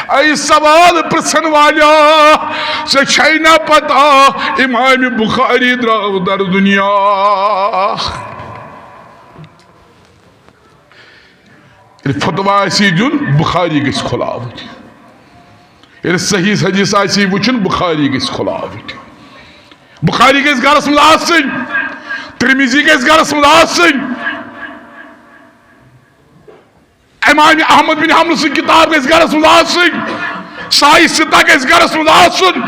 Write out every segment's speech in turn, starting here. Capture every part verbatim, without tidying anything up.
A سوال پرژھن والیا، ژےٚ چھے نا پتہ امام بخاری درٛاو در دنیا؟ ییٚلہِ فتویٰ آسی دیُن، بخاری گژھِ کھُلاوٕنۍ۔ ییٚلہِ صحیح حدیث آسی وٕچھُن، بخاری گژھِ کھُلاوٕنۍ۔ بخاری گژھِ گرس منٛز آسٕنۍ، ترمذی گژھِ گرس منٛز آسٕنۍ، امام احمد بن حنبل سٕنٛز کتاب گژھِ گرس منٛز آسٕنۍ، سایہِ سِتہ گژھِ گرس منٛز آسُن۔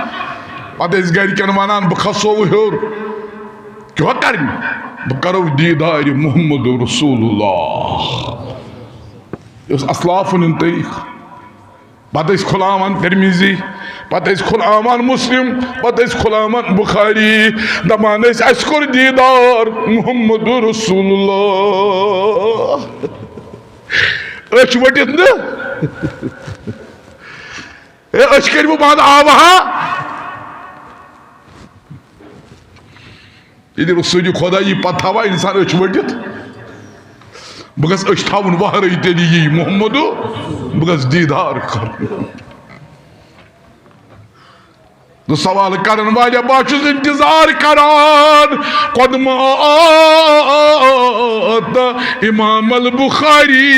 پتہٕ ٲسۍ گرِکٮ۪ن ونان، بہٕ کھسو ہیوٚر۔ کیٛاہ کرنہِ؟ بہٕ کرو دیٖدارِ محمد رسول اللہ۔ یہِ اوس اسلافن ہُنٛد طریٖقہٕ۔ پتہٕ ٲسۍ کھُلاوان ترمذی، پتہٕ ٲسۍ کھُلاوان مسلم، پتہٕ ٲسۍ کھُلاوان بخاری، دپان ٲسۍ، اسہِ کوٚر دیٖدار محمد رسول اللہ۔ أچھ ؤٹِتھ نہٕ۔ ہے، أچھ کٔرِو بنٛد، آوہا۔ ییٚلہِ رسول خدا یی پتہٕ تھاوان انسان أچھ ؤٹِتھ، بہٕ گژھٕ أچھ تھاوُن وہرٕے، تیٚلہِ یی محمد، بہٕ گژھٕ دیٖدار کرُن۔ تہٕ سوال کرن والیا، بہٕ چھُس انتظار کران قدمات امام البخاری۔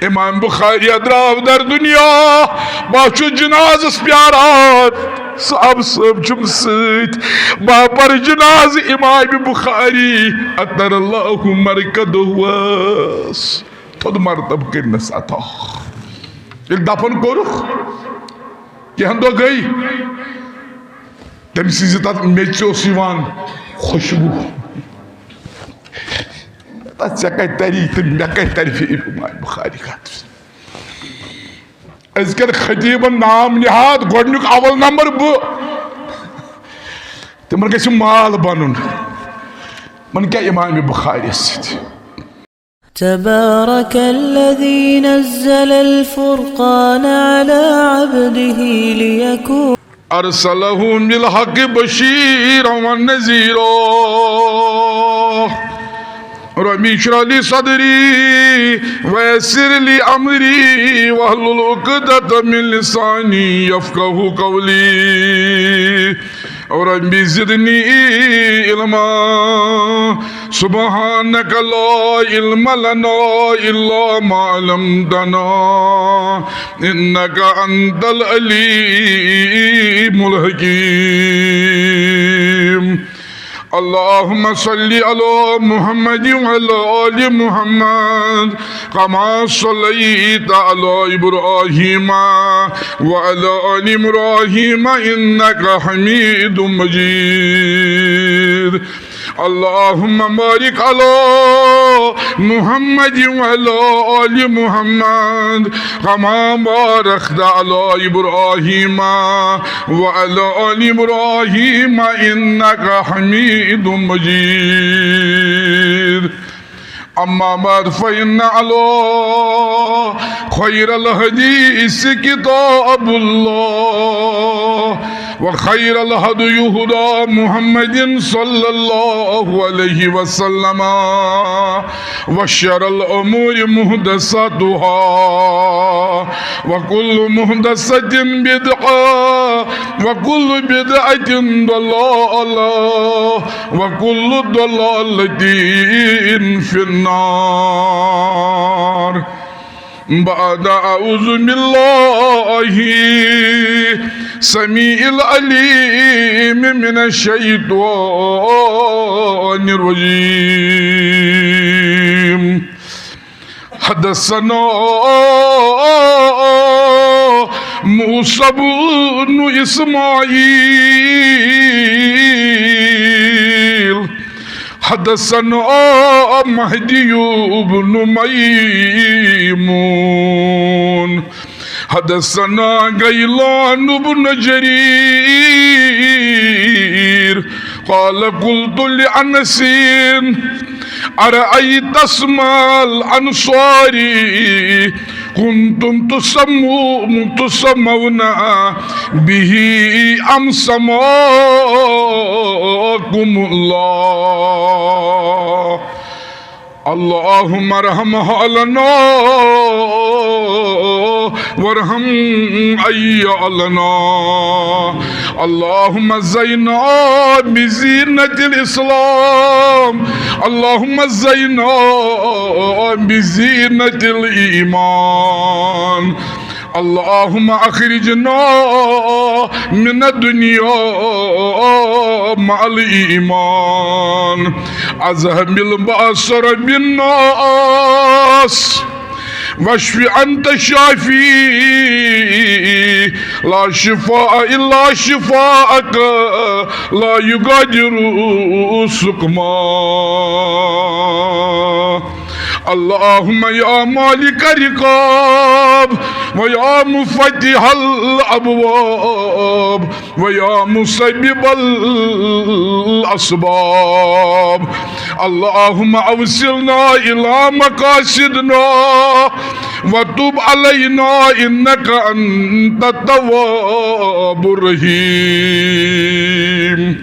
امام بخاری درٛاو در دنیا، بہٕ چھُس جنازس پیاران۔ صاحب صٲب چھُم سۭتۍ، بہٕ پرٕ جنازٕ امام بخاری، اطہر اللہ مرقدہس۔ تھوٚد مرتب کٔرنس عطا۔ ییٚلہِ دفن کوٚرُکھ، کینٛہہ دۄہ گٔے، تٔمۍ سٕنٛزِ تتھ میٚژِ اوس یِوان خوشبوٗ۔ تتھ ژےٚ کتہِ تری تہٕ مےٚ کتہِ ترِ فی امام بخاری کتھ۔ أزکٮ۪ن خطیبن نام نہاد گۄڈنیُک اول نمبر بہٕ۔ تِمن گژھِ مال بنُن۔ وۄنۍ کیٛاہ امام بخاری سۭتۍ؟ تبارك الذي نزل الفرقان على عبده ليكون أرسله بالحق بشيرا ونذيرا. رب اشرح لي صدري ويسر لي أمري واحلل عقدة من لساني يفقهوا قولي. رب زدني علما. سبحانك لا علم لنا إلا ما علمتنا إنك أنت العليم الحكيم. اللهم صل على محمد وعلى آل محمد كما صليت على إبراهيم وعلى آل إبراهيم إنك حميد مجيد. اللهم بارك على محمد وعلى آل محمد كما باركت على إبراهيم وعلى آل إبراهيم إنك حميد مجيد. أما بعد، فإن على خير الحديث كتاب الله، وخير الهدي هدى محمد صلى الله عليه وسلم، وشر الأمور محدثاتها، وكل محدثة بدعة، وكل بدعة ضلالة، وكل ضلالة في النار. بعد أعوذ بالله السميع العليم من الشيطان الرجيم. حدثنا موسى بن إسماعيل، حدثنا مهدي بن ميمون، حدثنا غيلان بن جرير، قال: قلت لأنس: أرأيت اسم الأنصاري كنتم تسمو-، تسمون به أم سماكم الله؟ اللهم ارحمها لنا. وارحم أيالنا. اللهم زينا بزينة الإسلام. اللهم زينا بزينة الإيمان. اللهم أخرجنا من الدنيا مع الإيمان. أذهب البأس رب الناس. واشف أنت الشافي، لا شفاء إلا شفاءك، لا يغادر سقما. اللهم يا مالك الرقاب، ويا مفتح الأبواب، ويا مسبب الأسباب، اللهم أوصلنا إلى مقاصدنا، وتب علينا إنك أنت التواب الرحيم.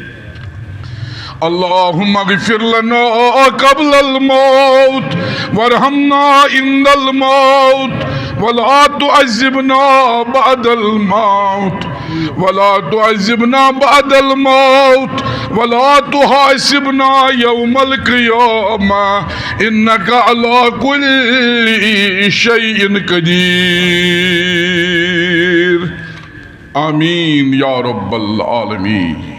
اللهم اغفر لنا قبل الموت، وارحمنا عند الموت، ولا تعذبنا بعد الموت، ولا تعذبنا بعد الموت، ولا تحاسبنا يوم القيامة، إنك على كل شيء قدير. آمين يا رب العالمين.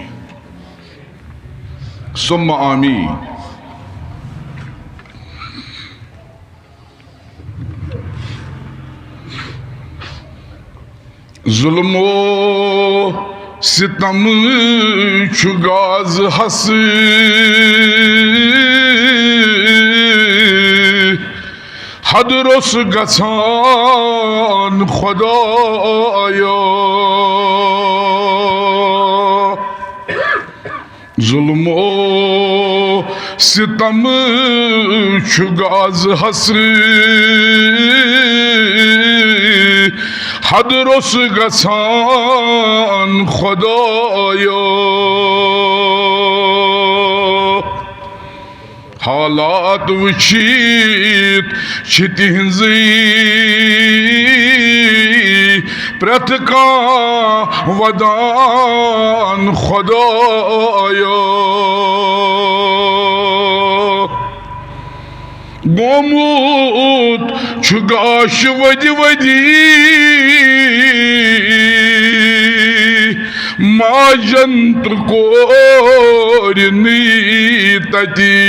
ثم آمين. ظلم و ستم چھُ غازہس حد روٚس گژھان خۄدایا۔ ظلم و ستم چھُ غازہس حد روٚس گژھان خۄدایا۔ حالات وٕچھِتھ چھِ تِہنٛزٕے پرٛٮ۪تھ کانٛہہ ودان خۄدایا۔ گوٚمُت چھُ گاش ؤدِ ؤدِ ماجن تہٕ کورِ نٕے تتی۔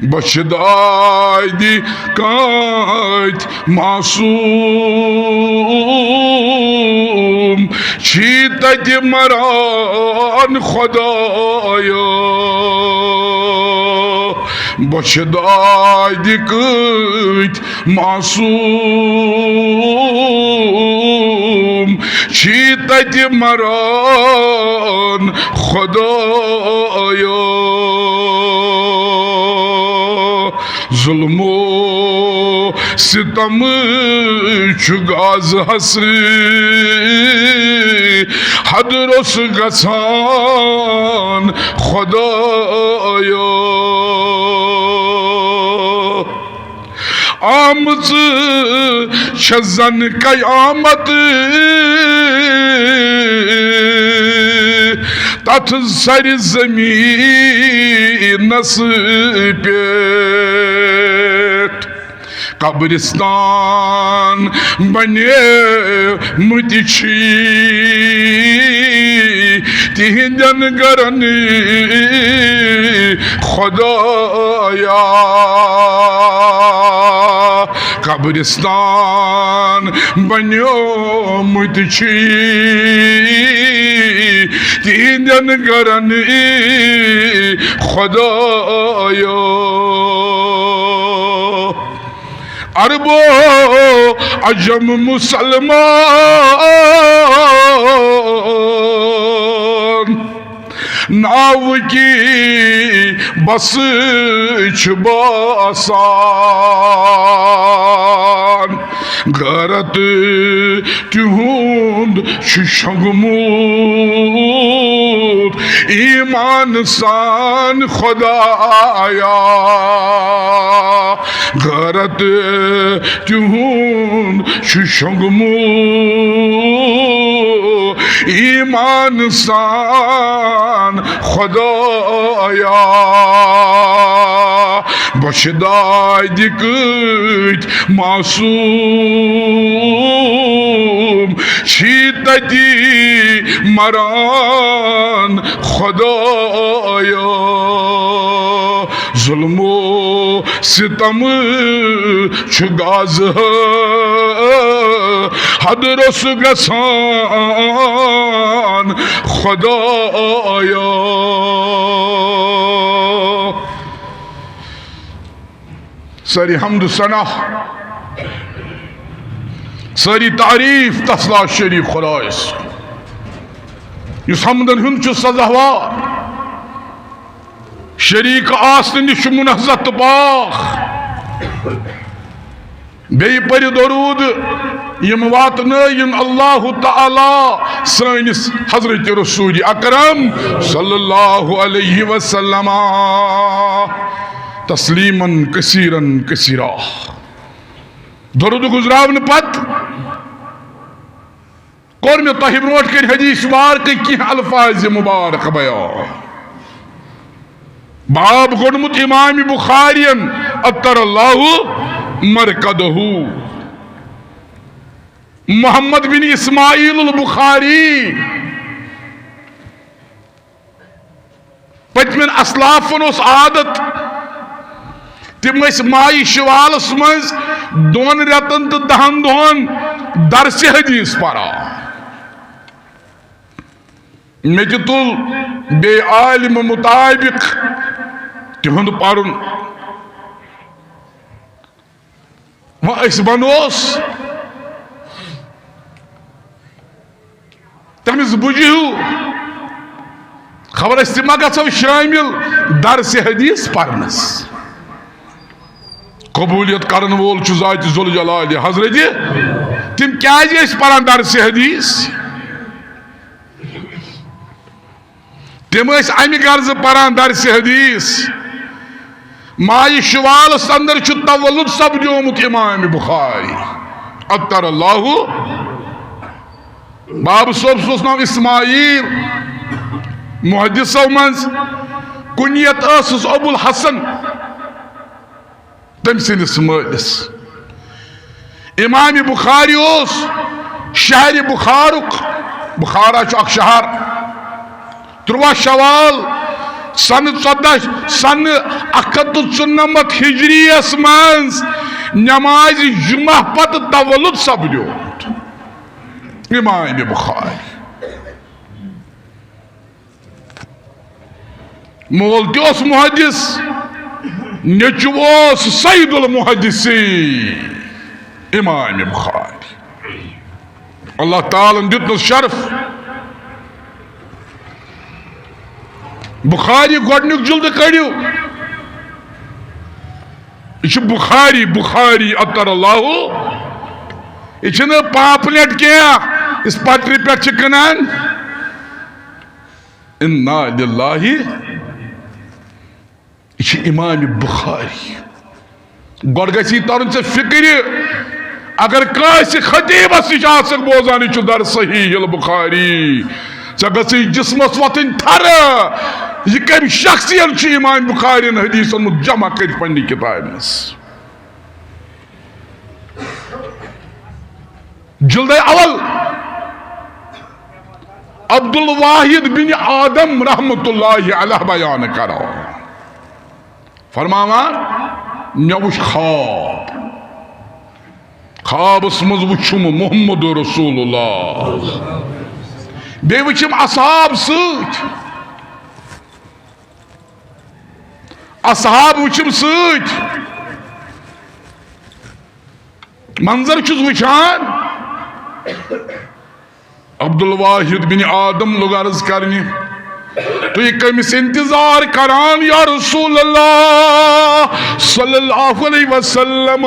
بۄچھِ دادِ کٲتۍ معصوٗم چھی تتہِ مران خۄدایا۔ بۄچھِ دادِ کٲتۍ معصوٗم چھی تتہِ مران خۄدایا۔ ظلم و ستم چھُ غازہس حد روٚس گژھان خۄدایا۔ آمٕژ چھےٚ زن قیامت تتھ سرِ زمینس پٮ۪ٹھ۔ قبرستان بنیمٕتۍ چھِ تِہنٛدٮ۪ن گرن خۄدایا۔ قبرستان بنیمٕتۍ چھِ تِہنٛدٮ۪ن گرن خۄدایا۔ عرب و عجم مسلمان ناوٕکی بس چھِ باسان۔ غیرت تِہُنٛد چھُ شۄنٛگمُت ایمان سان خدایا، غیرت تِہُنٛد چھُ شۄنٛگمُت۔ ایمان سان خدایا، بۄچھِ دادِ کۭتۍ معصوٗم چھی تتی مران خدایا۔ ظلم و ستم چھُ غازٕ حد روٚس گژھان خدایا۔ سٲری حمد و ثنا، سٲری تعریف تس لا شریک خدایس، یُس حمدن ہُنٛد چھُ سزاوار، شریک آسنہٕ نِش چھُ منزہ تہٕ پاک۔ بیٚیہِ پٔرِو درود، یِم واتنٲیِن اللہ تعالیٰ سٲنِس حضرت رسول اکرم صلی اللہ علیہ وسلم تسلیماً کثیراً کثیرا۔ درود گزراونہٕ پتہٕ کوٚر مےٚ تۄہہِ برونٛٹھ کنہِ حدیث مبارکٕکۍ کینٛہہ الفاظ مبارک بیان۔ باب گوٚنمُت امام بخارین عطر اللہ مرقدہ، محمد بن اسماعیل البخاری۔ پٔتمٮ۪ن اسلافن اوس عادت، تِم ٲسۍ ماہِ شوالس منٛز دۄن رٮ۪تن تہٕ دہن دۄہن درسِ حدیث پران۔ مےٚ تہِ تُل بیٚیہِ عالمہٕ مُطابق تِہُنٛد پرُن۔ وۄنۍ أسۍ بنوس تٔمِس بُجہِ ہیوٗ، خبر أسۍ تہِ ما گژھو شٲمِل درسِ حدیث پرنس۔ قبولیت کرن وول چھُ ذاتِ ذوالجلالِ حضرتِ۔ تِم کیازِ ٲسۍ پران درسِ حدیث؟ تِم ٲسۍ امہِ غرضہٕ پران درسِ حدیث۔ ماہِ شوالس اندر چھُ تولد سپدیومُت امام بخاری عطر اللہ۔ باب صٲبس اوس ناو اسماعیل، محدثو منٛز کنیت ٲسٕس ابو الحسن۔ تٔمۍ سٕنٛدِس مٲلِس۔ امام بخاری اوس شہرِ بخارُک، بخارا چھُ اکھ شہر، تُرٛواہ شوال سنہٕ ژۄداہ، سنہٕ اکھ ہتھ تہٕ ژُنمتھ ہجریَس منٛز نمازِ جمعہ پتہٕ تولد سپدیومُت امام بخاری۔ مول تہِ اوس محدث، نیٚچو اوس سید المحدثین امام بخاری۔ اللہ تعالیٰ ہن دیُتنس شرف۔ بخاری گۄڈنیُک جلدٕ کٔڑِو، یہِ چھُ بخاری، بخاری عطر اللہ۔ یہِ چھُنہٕ پاپلیٹ کینٛہہ، یُس پٹرِ پٮ۪ٹھ چھِ کٕنان۔ انا للہ، یہِ چھُ امام بخاری۔ گۄڈٕ گژھِ یہِ ترُن ژےٚ فکرِ، اگر کٲنٛسہِ خطیبس نِش آسکھ بوزان، یہِ چھُ در صحیح البخاری، ژےٚ گژھِ جسمس وۄتھٕنۍ تھرٕ۔ یہِ کمہِ شخصین چھُ امام بخارین حدیث اوٚنمُت جمع کٔرِتھ پننہِ کتابہِ منٛز؟ جلدے اول، عبدالواحد بن آدم رحمت اللہ علیہ بیان کران، فرماوان، مےٚ وُچھ خواب، خوابس منٛز وُچھُم محمد رسول اللہ، بیٚیہِ وُچھِم اصحاب سۭتۍ۔ اصحاب وٕچھِم سۭتۍ، منظر چھُس وٕچھان۔ عبدالواحد بن آدم لوٚگ عرض کرنہِ، تُہۍ کٔمِس انتظار کران یا رسول اللہ صلی اللہ علیہ وسلم؟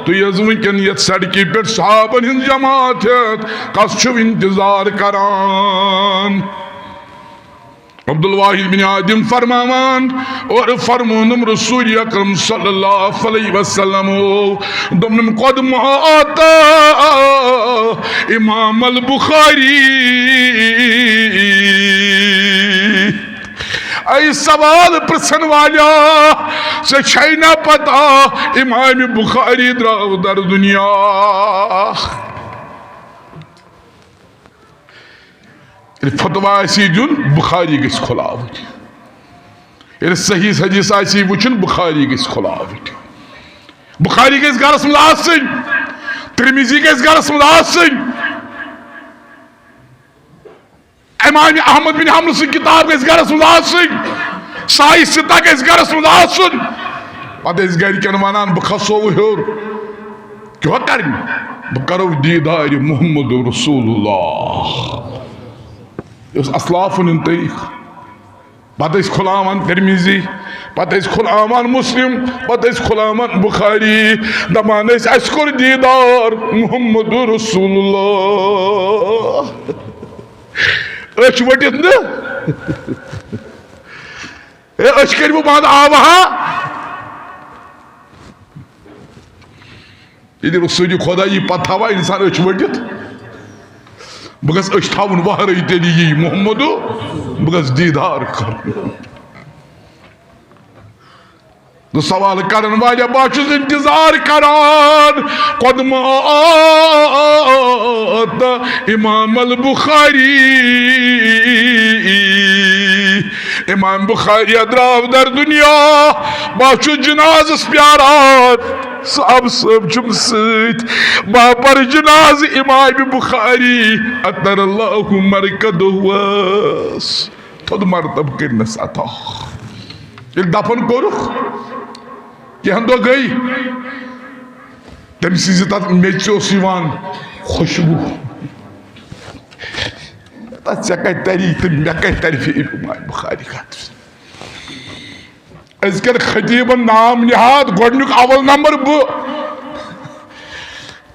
تُہۍ حظ وٕنکٮ۪ن یتھ سڑکہِ پٮ۪ٹھ صحابن ہٕنٛز جماعت ہٮ۪تھ کس چھِو انتظار کران؟ عبدالواحد بن آدم فرماوان، اور فرمونم رسول اکرم صلی اللہ علیہ وسلم، دوٚپنم، قد مات امام البخاری۔ اے سوال پرژھن والیا، ژےٚ چھے نا پتہ امام بخاری درٛاو در دنیا؟ ییٚلہِ فتویٰ آسی دیُن، بخاری گژھِ کھُلاوٕنۍ۔ ییٚلہِ صحیح حدیث آسی وٕچھُن، بخاری گژھِ کھُلاوٕنۍ۔ بخاری گژھِ گرس منٛز آسٕنۍ، ترمذی گژھِ گرس منٛز آسٕنۍ، امام احمد بن حنبل سٕنٛز کتاب گژھِ گرس منٛز آسٕنۍ، صحیح ستہ گژھِ گرس منٛز آسُن۔ پتہٕ ٲسۍ گرِکٮ۪ن ونان، بہٕ کھسو ہیوٚر۔ کیٛاہ کرنہِ؟ بہٕ کرو دیٖدارِ محمد رسول اللہ۔ یہِ اوس اسلافن ہُنٛد طریٖقہٕ۔ پتہٕ ٲسۍ کھُلاوان ترمذی، پتہٕ ٲسۍ کھُلاوان مسلم، پتہٕ ٲسۍ کھُلاوان بخاری، دپان ٲسۍ، اسہِ کوٚر دیٖدار محمد رسول اللہ۔ أچھ ؤٹِتھ نہٕ۔ اے، أچھ کٔرِو بنٛد، آوہا۔ ییٚلہِ رسول خدا یی پتہٕ تھاوان انسان أچھ ؤٹِتھ، بہٕ گژھٕ أچھ تھاوُن وہرٕے، تیٚلہِ یی محمدو، بہٕ گژھٕ دیٖدار کرُن۔ نو سوال کرن والیا، بہٕ چھُس انتظار کران، قد مات امام البخاری۔ امام بخاری درٛاو در دنیا، بہٕ چھُس جنازس پیاران، صاحب صٲب چھُم سۭتۍ، بہٕ پرٕ جنازٕ امام بخاری، اطر اللہ مرقدہس۔ تھوٚد مرتب کٔرنس عطا۔ ییٚلہِ دفن کوٚرُکھ، کینٛہہ دۄہ گٔے، تٔمۍ سٕنٛزِ تتھ میٚژِ اوس یِوان خوشبوٗ۔ تتھ ژےٚ کتہِ تری تہٕ مےٚ کتہِ ترِ فی امام بخاری خٲطرٕ؟ أزکٮ۪ن خطیٖبن نام نہاد گۄڈنیُک اول نمبر بہٕ۔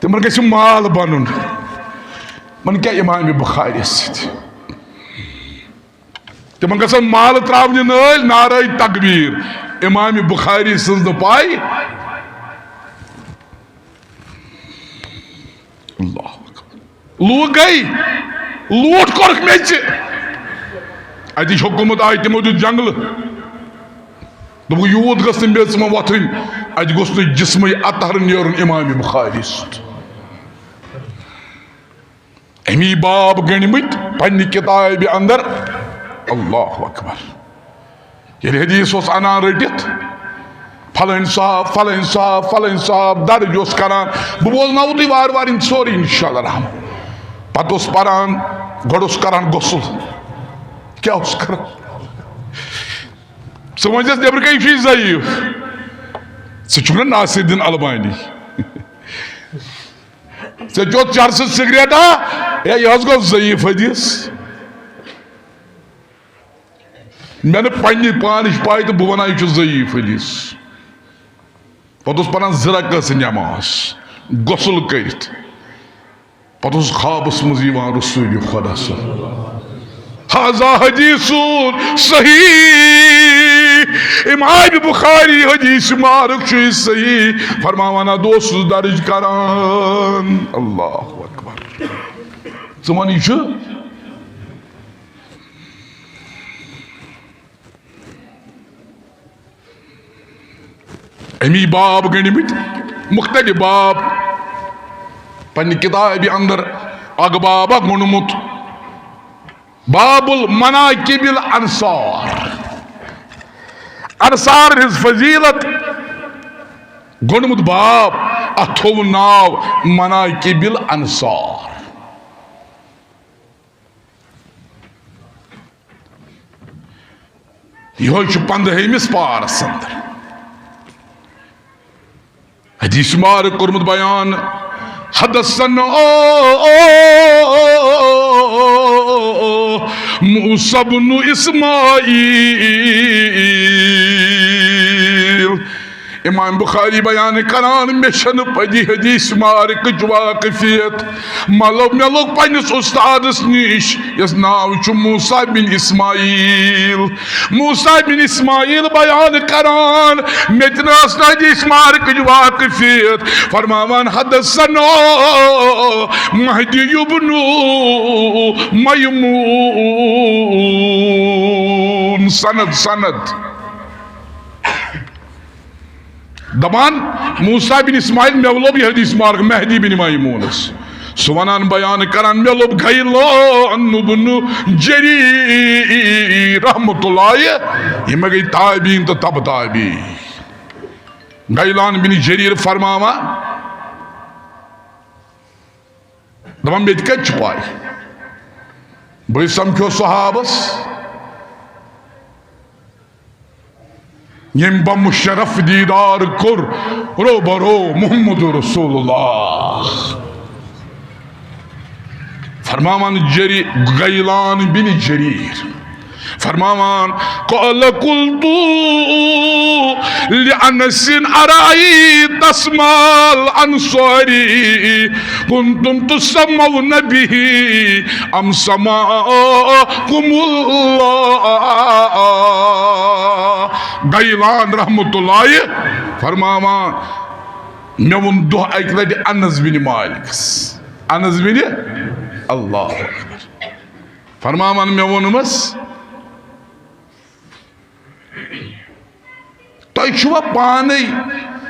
تِمن گژھِ مال بنُن۔ وۄنۍ کیٛاہ امام بخاری سۭتۍ؟ تِمن گژھن مال تراونہِ نٲلۍ، نعرہ تکبیر۔ امام بخاری سٕنٛز نہٕ پاے۔ اللہ اکبر۔ لوٗکھ گٔے، لوٗٹھ کوٚرُکھ میٚژِ۔ اَتِچ حکوٗمت آیہِ، تِمو دیُت جنگلہٕ۔ دوٚپُکھ، یوٗت گٔژھ نہٕ میٚژ مہ وۄتھٕنۍ، اَتہِ گوٚژھ نہٕ جسمٕے اطہر نیرُن امام بخاری سُنٛد۔ اَمی باب گٔنٛڈمٕتۍ پننہِ کِتابہِ اندر۔ اللہ اکبر۔ ییٚلہِ حدیث اوس انان رٔٹِتھ، فلٲنۍ صاحب، فلٲنۍ صاحب، فلٲنۍ صاحب درج اوس کران۔ بہٕ بوزناوو تُہۍ وارٕ وارٕ یِم سورُے انشاءاللہ رحمان۔ پتہٕ اوس پران، گۄڈٕ اوس کران غسل۔ کیٛاہ اوس کران؟ ژٕ ؤنۍ زٮ۪س، نیٚبرٕ کَنہِ چھُے ضعیٖف۔ ژٕ چھُکھ نا ناصر الدین البانی؟ ژےٚ چیوٚتھ چرسہٕ سگریٹا؟ ہے، یہِ حظ گوٚو ضعیٖف حدیث۔ مےٚ نہٕ پننہِ پانٕچ پاے تہٕ بہٕ وَنان، یہِ چھُ ضعیٖف حدیث۔ پتہٕ اوس پران زٕ رکعژٕ نٮ۪ماز، غسل کٔرِتھ۔ پتہٕ اوس خوابس منٛز یِوان رسول خدا صلی اللہ علیہ وسلم۔ ہذا حدیث صحیح۔ امام بخاری حدیث مبارک چھُ یہِ صحیح۔ فرماوان، ادٕ اوسُس درج کران۔ اللہ اکبر۔ ژٕ وَن، یہِ چھُ امی باب گٔنڈمٕتۍ، مختلف باب۔ پننہِ کتابہِ اندر اکھ بابا گوٚنڈمُت، باب المناقب الانصار، انصارن ہٕنٛز فضیلت گوٚنڈمُت باب، اتھ تھوٚوُن ناو مناقب الانصار۔ یِہوٚے چھُ پنٛدہٲیمِس پارس اندر۔ حدیث مبارک کوٚرمُت بیان، حدثنا موسیٰ بن اسماعیل۔ امام بخاری بیان کران، مےٚ چھنہٕ پدی حدیث مبارکٕچ واقفیت، مطلب مےٚ لوٚگ پننِس استادس نِش، یس ناو چھُ موسیٰ بن اسماعیل۔ موسیٰ بن اسماعیل بیان کران، مےٚ تہِ نہٕ ٲس نہٕ حدیث مبارکٕچ واقفیت، فرماوان، حدثنا مہدی ابن میمون۔ سند، سند۔ دپان، موسیٰ بن اسماعیل، مےٚ لوٚب یہِ حدیث مبارک مہدی بن میمونس۔ سُہ ونان، بیان کران، مےٚ لوٚب غیلان ابن جریر رحمت اللہ، یِم گٔے تابعین تہٕ تبع تابعین۔ غیلان بن جریر فرماوان، دپان، مےٚ تہِ کتہِ چھِ پاے؟ بہٕ سمکھیو صحابس، ییٚمۍ بمشرف دیدار کوٚر روبرو محمد رسول اللہ۔ فرماوان جری-، غیلان بن جریر فرماوان، قال قلت لانس ارأیت اسماء الانصاری کنتم تسمون به ام سماکم اللہ۔ غیلان رحمت اللہ فرماوان، مےٚ ووٚن دۄہ اکہِ لٹہِ انس بن مالکس، انس بن، اللہ اکبر، فرماوان، مےٚ ووٚنمس، تۄہہِ چھُوا پانے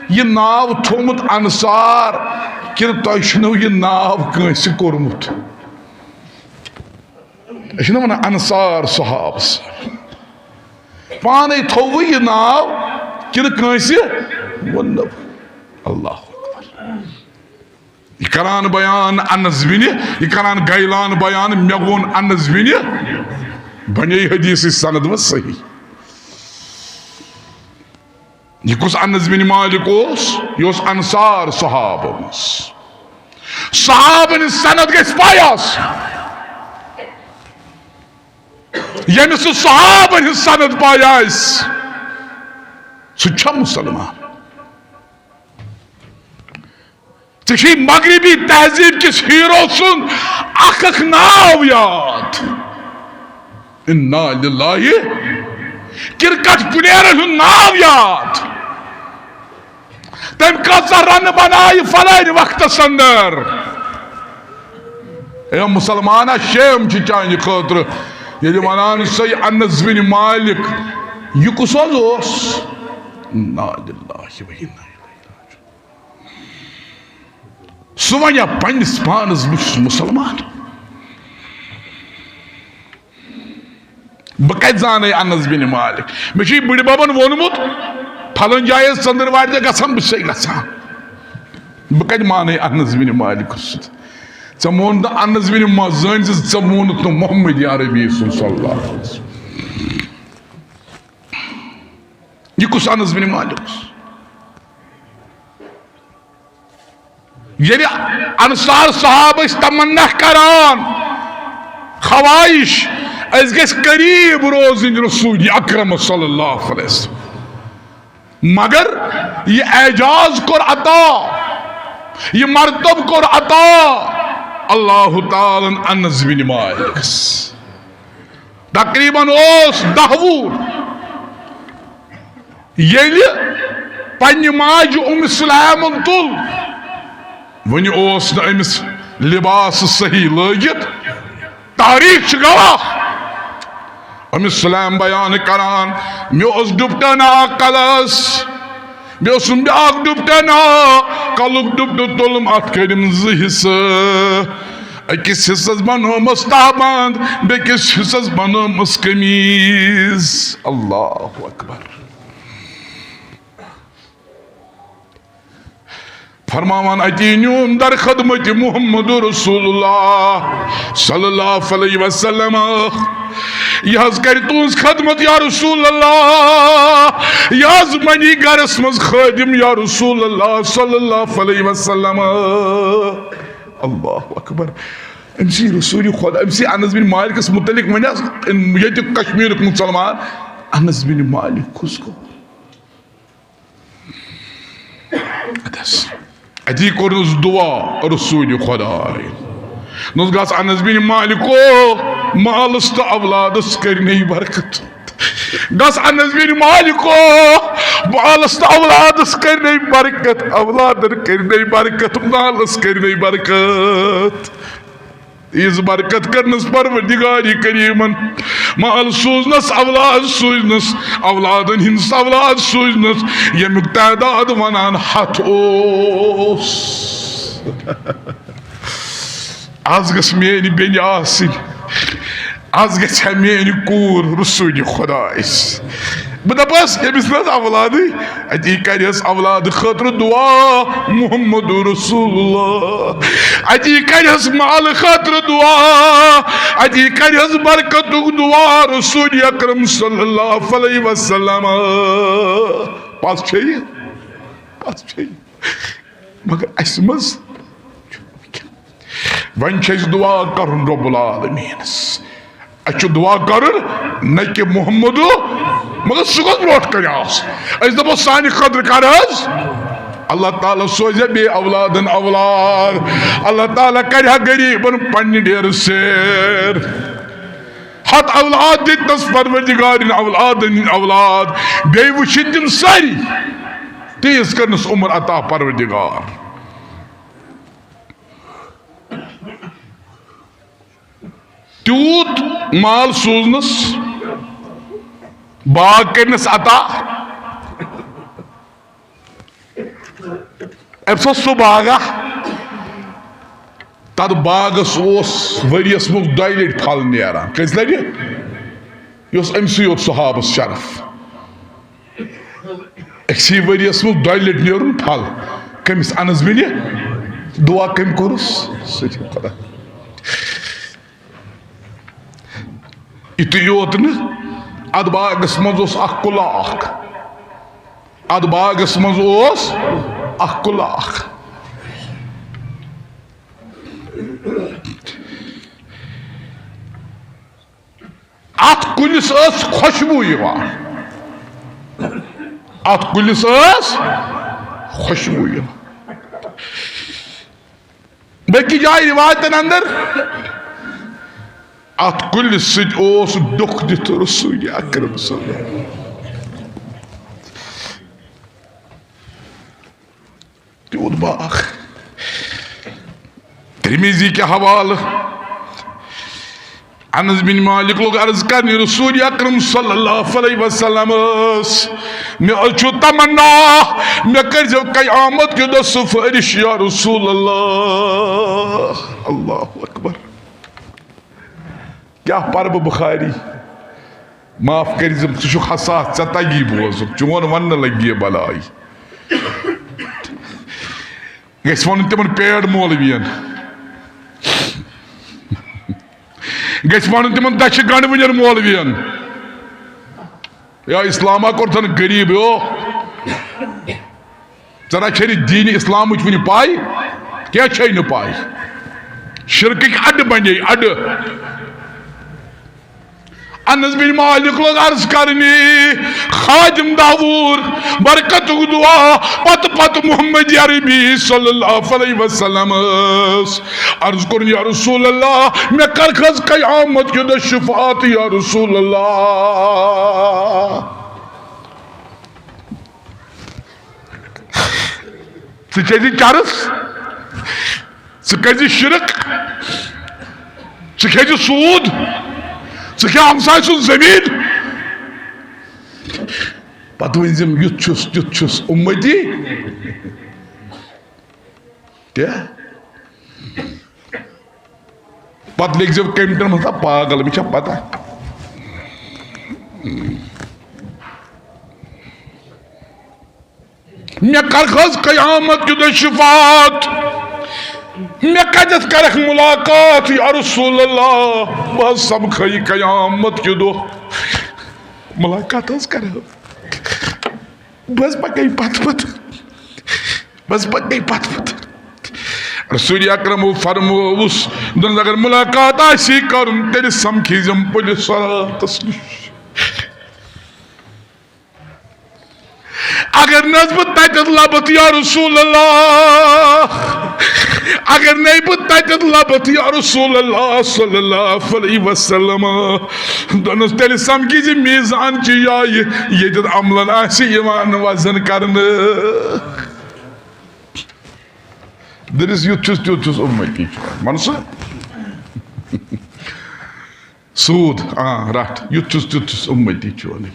یہِ ناو تھوٚومُت انصار، کِنہٕ تۄہہِ چھُنو یہِ ناو کٲنٛسہِ کوٚرمُت؟ أسۍ چھِنہ ونان انصار صحابس، پانے تھوٚوٕ یہِ ناو کِنہٕ کٲنٛسہِ ووٚننو؟ اللہ اکبر۔ یہِ کران بیان انس بن، یہِ کران غیلان بیان، مےٚ ووٚن انس بن، بنے حدیثٕچ سند وۄنۍ صحیح۔ یہِ کُس انس بن مالک اوس؟ یہِ اوس انصار صحابن ہٕنٛز۔ صحابن ہٕنٛز سند گژھِ پاے آسٕنۍ۔ ییٚمِس نہٕ صحابن ہٕنٛز سند پاے آسہِ، سُہ چھا مسلمان؟ ژےٚ چھُے مغربی تہذیٖب کِس ہیرو سُنٛد اکھ اکھ ناو یاد۔ انا للہ۔ کرکٹ پلیئرن ہُنٛد ناو یاد۔ تٔمۍ کۭژاہ رنہٕ بنایہِ فلٲنۍ وقتس اندر۔ اے مسلمانا، شیم چھِ چانہِ خٲطرٕ ییٚلہِ ونان چھِ انس بن مالک، یہِ کُس حظ اوس؟ انا للہ و انا الیہ راجعون۔ سُہ ونیا پننِس پانس، بہٕ چھُس مسلمان؟ بہٕ کتہِ زانے انس بن مالک؟ مےٚ چھُ یہِ بٕڈِ ببن ووٚنمُت، فلٲنۍ جایہِ ٲس ژٔندٕروارِ دۄہ گژھان، بہٕ چھُسے گژھان۔ بہٕ کتہِ مانے انس بن مالک سُہ؟ ژےٚ مون نہٕ انس بن ما-، زٲنۍ زِ ژےٚ مونُتھ نہٕ محمد عربی سُنٛد صلی اللہ علیہ وسلم۔ یہِ کُس انس بن مالک اوس؟ ییٚلہِ انصار صحابہٕ ٲسۍ تمنا کران، خواہش، أسۍ گٔژھۍ قریب روزٕنۍ رسول اکرم صلی اللہ علیہ وسلم، مگر یہِ اعجاز کوٚر عطا، یہِ مرتب کوٚر عطا اللہ تعالیٰ ہن انس بن مالکس۔ تقریباً اوس دَہ وُہُر۔ ییٚلہِ پننہِ ماجہِ اُم سلیمن تُل، وُنہِ اوس نہٕ أمِس لباس صحیح لٲگِتھ۔ تاریخ چھِ گواہ۔ اُم سلیم بیان کران، مےٚ اوس ڈُپٹہٕ اکھ کلس، بیٚیہِ اوسُم بیٛاکھ ڈُپٹہٕ اَنان، کَلُک ڈُپٹہٕ تُلُم، اَتھ کٔڑِم زٕ حصہٕ۔ أکِس حصس بنومس تہبند، بیٚکِس حصس بنومس قمیٖض۔ اللہ اکبر۔ فرماوان، اتی نیوٗم در خدمت محمد رسول اللہ صلی اللہ علیہ وسلم۔ یہِ حظ کرِ تُہنٛز خدمت یا رسول اللہ، یہِ حظ بنی گرس منٛز خٲدم یا رسول اللہ صلی اللہ علیہ وسلم۔ اللہ اکبر۔ أمۍ سٕے رسول خدا، أمۍ سٕے انس بن مالکس متعلق وۄنۍ حظ ییٚتیُک کشمیرُک مسلمان، انس بن مالک کُس گوٚو؟ اَتٮ۪س۔ اَتی کوٚرنَس دُعا رسول خۄداے۔ نَس گژھ انس بن مالکو، مالس تہٕ اولادس کٔرۍ نَے برکت۔ گژھ انس بن مالکو، مالس تہٕ اولادس کٔرۍ نَے برکت، اولادن کٔرۍ نَے برکت، مالس کٔرۍ نَے برکت۔ یِژھ برکت کٔرنَس پروردگار کریمن۔ مال سوٗزنَس، اولاد سوٗزنَس، اولادن ہٕنٛز اولاد سوٗزنَس، ییٚمیُک تعداد وَنان ہَتھ اوس۔ از گٔژھ میٲنۍ بیٚنہِ آسٕنۍ، از گژھِ ہا میٲنۍ کوٗر رسول خۄدایس۔ بہٕ دپس، ییٚمِس نہٕ حظ اولادٕے، اتی کرٮ۪س اولاد خٲطرٕ دعا محمد رسول اللہ، اتی کرٮ۪س مال خٲطرٕ دعا، اتی کرٮ۪س برکتُک دعا رسول اکرم صلی اللہ علیہ وسلم۔ پس چھے یہِ؟ پس چھے یہِ؟ مگر اسہِ منٛز چھُنہٕ وٕنکیٚن۔ وۄنۍ چھُ اسہِ دعا کرُن رب العالمینس۔ اسہِ چھُ دعا کرُن نہ کہِ محمدو، مگر سُہ گوٚژھ برونٛٹھ کنہِ آسُن۔ أسۍ دپو سانہِ خٲطرٕ کر حظ؟ اللہ تعالیٰ سوزِ بیٚیہِ اولادن اولاد۔ اللہ تعالیٰ کرِ ہا غریبن پننہِ ڈیرٕ سیر۔ ہتھ اولاد دِتنس پروردگارن اولادن ہٕنٛدۍ اولاد۔ بیٚیہِ وٕچھِتھ تِم سٲری۔ تیز کرنس عمر عطا پروردگار۔ تیوٗت مال سوٗزنَس، باغ کٔرنَس عطا۔ أمۍ سُنٛد سُہ باغا، تَتھ باغَس اوس ؤریَس منٛز دۄیہِ لَٹہِ پھل نیران۔ کٔژِ لَٹہِ؟ یہِ اوس أمۍ سٕے یوت صحابَس شرف۔ أکسٕے ؤریَس منٛز دۄیہِ لَٹہِ نیرُن پھل۔ کٔمِس؟ انس بنہِ۔ دعا کٔمۍ کوٚرُس؟ سُہ چھُ خۄدا۔ یِتُے یوت نہٕ، اتھ باغس منٛز اوس اکھ کُلہٕ اکھ۔ اتھ باغس منٛز اوس اکھ کُلہٕ اکھ۔ اتھ کُلِس ٲس خوشبو یِوان۔ اتھ کُلِس ٲس خوشبو یِوان۔ بیٚکہِ جایہِ رِوایتن اندر، اتھ کُلِس سۭتۍ اوس ڈوٚکھ دِتھ رسول اکرم صلی اللہ علیہ وسلم۔ تیوٗت باغ۔ ترمذی کہِ حوالہٕ انس بن مالک لوگ عرض کرنہِ، رسول اکرم صلی اللہ علیہ وسلم ٲس، مےٚ حظ چھُ تمنا، مےٚ کٔرۍزیو قیامت کہِ دۄہ سفٲرِش یا رسول اللہ۔ اللہ اکبر۔ کیٛاہ پرٕ بہٕ بخاری؟ معاف کٔرۍ زِ، ژٕ چھُکھ حساس، ژےٚ تگی بوزُن، چون وننہٕ لگی یہِ بلاے۔ گژھِ ونُن تِمن پیڈ مولوین، گژھِ ونُن تِمن دچھِ گنڈ وٕنٮ۪ن مولوین۔ یا اسلامہ کوٚرتھن غریب ہیو۔ ژےٚ چھے نہٕ دین اسلامٕچ وٕنہِ پاے، کینٛہہ چھے نہٕ پاے۔ شرکٕکۍ اڈٕ بنے اڈٕ۔ انس بن مالک لوگ عرض کرنہِ، خادم داوود برکتُک دعا، پتہٕ پتہٕ محمد عربی صلی اللہ علیہ وسلم۔ عرض کوٚرُن، یا رسول اللہ، مےٚ کر کھٔژ قیامت کہِ دۄہ شفاعت، یا رسول اللہ۔ ژٕ چیٚزِ چرس، ژٕ کٔرزِ شرک، ژٕ کھیٚزِ سوٗد، ژٕ کھیٚہ ہمسایہِ سُنٛد زٔمیٖن۔ پتہٕ ؤنۍ زِم، یُتھ چھُس، تیُتھ چھُس اُمتی۔ کیٛاہ؟ پتہٕ لیکھزیو کمنٹن منٛز، "ہا پاگل، مےٚ چھا پتہ؟" مےٚ کر کھٔژ قیامت کہِ دۄہ شفاعت؟ مےٚ کتٮ۪تھ کرکھ ملاقات یا رسول اللہ؟ بہٕ حظ سمکھے قیامت کہِ دۄہ۔ ملاقات حظ کرو۔ بہٕ حظ پکے پتھ پتھ۔ بس پتہٕ گٔے پتھ پتہٕ۔ رسول اکرمو فرمووُس، دوٚپنس، اگر ملاقات آسی کرُن، تیٚلہِ سمکھی زم پُلہِ صراطس نِش۔ اگر نہ حظ بہٕ تَتٮ۪تھ لَبَتھ یا رسول اللہ، اگر نَے بہٕ تَتٮ۪تھ لَبَتھ یا رسول اللہ صلی اللہ علیہ وسلم، دوٚپنَس تیٚلہِ سَمکھِ زِ میٖزان چھِ یہِ، ییٚتٮ۪تھ عملن آسہِ یِوان وزن کرنہٕ۔ دٔپِس یُتھ چھُس تیُتھ چھُس اُمتی چون۔ وَن سا۔ سوٗد، آ، رَٹھ، یُتھ چھُس تیُتھ چھُس اُمتی چونٕے۔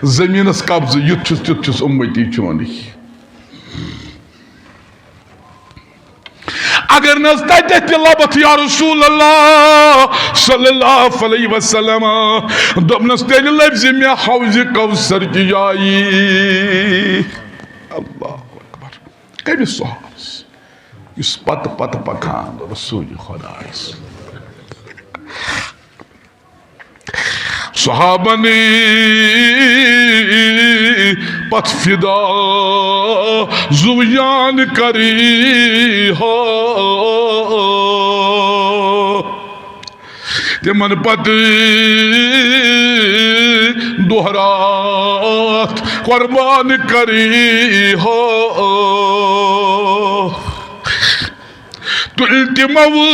زٔمیٖنَس قبضہٕ، یُتھ چھُس تیُتھ چھُس اُمتی چونٕے۔ اگر نہ حظ تَتٮ۪تھ تہِ لَبَتھ یا رسول اللہ صلی اللہ علیہ وسلم، دوٚپنَس تیٚلہِ لٔبۍ زِ مےٚ حوضِ کوثر چہِ جایہِ۔ اللہ اکبر۔ کٔمِس صحابس؟ یُس پتہٕ پتہٕ پکان رسول خدایس۔ صحابن پتھ فدا زُو جان کری ہا۔ تِمن پتہٕ دۄہ راتھ قربان کری ہا۔ تُلۍ تِمو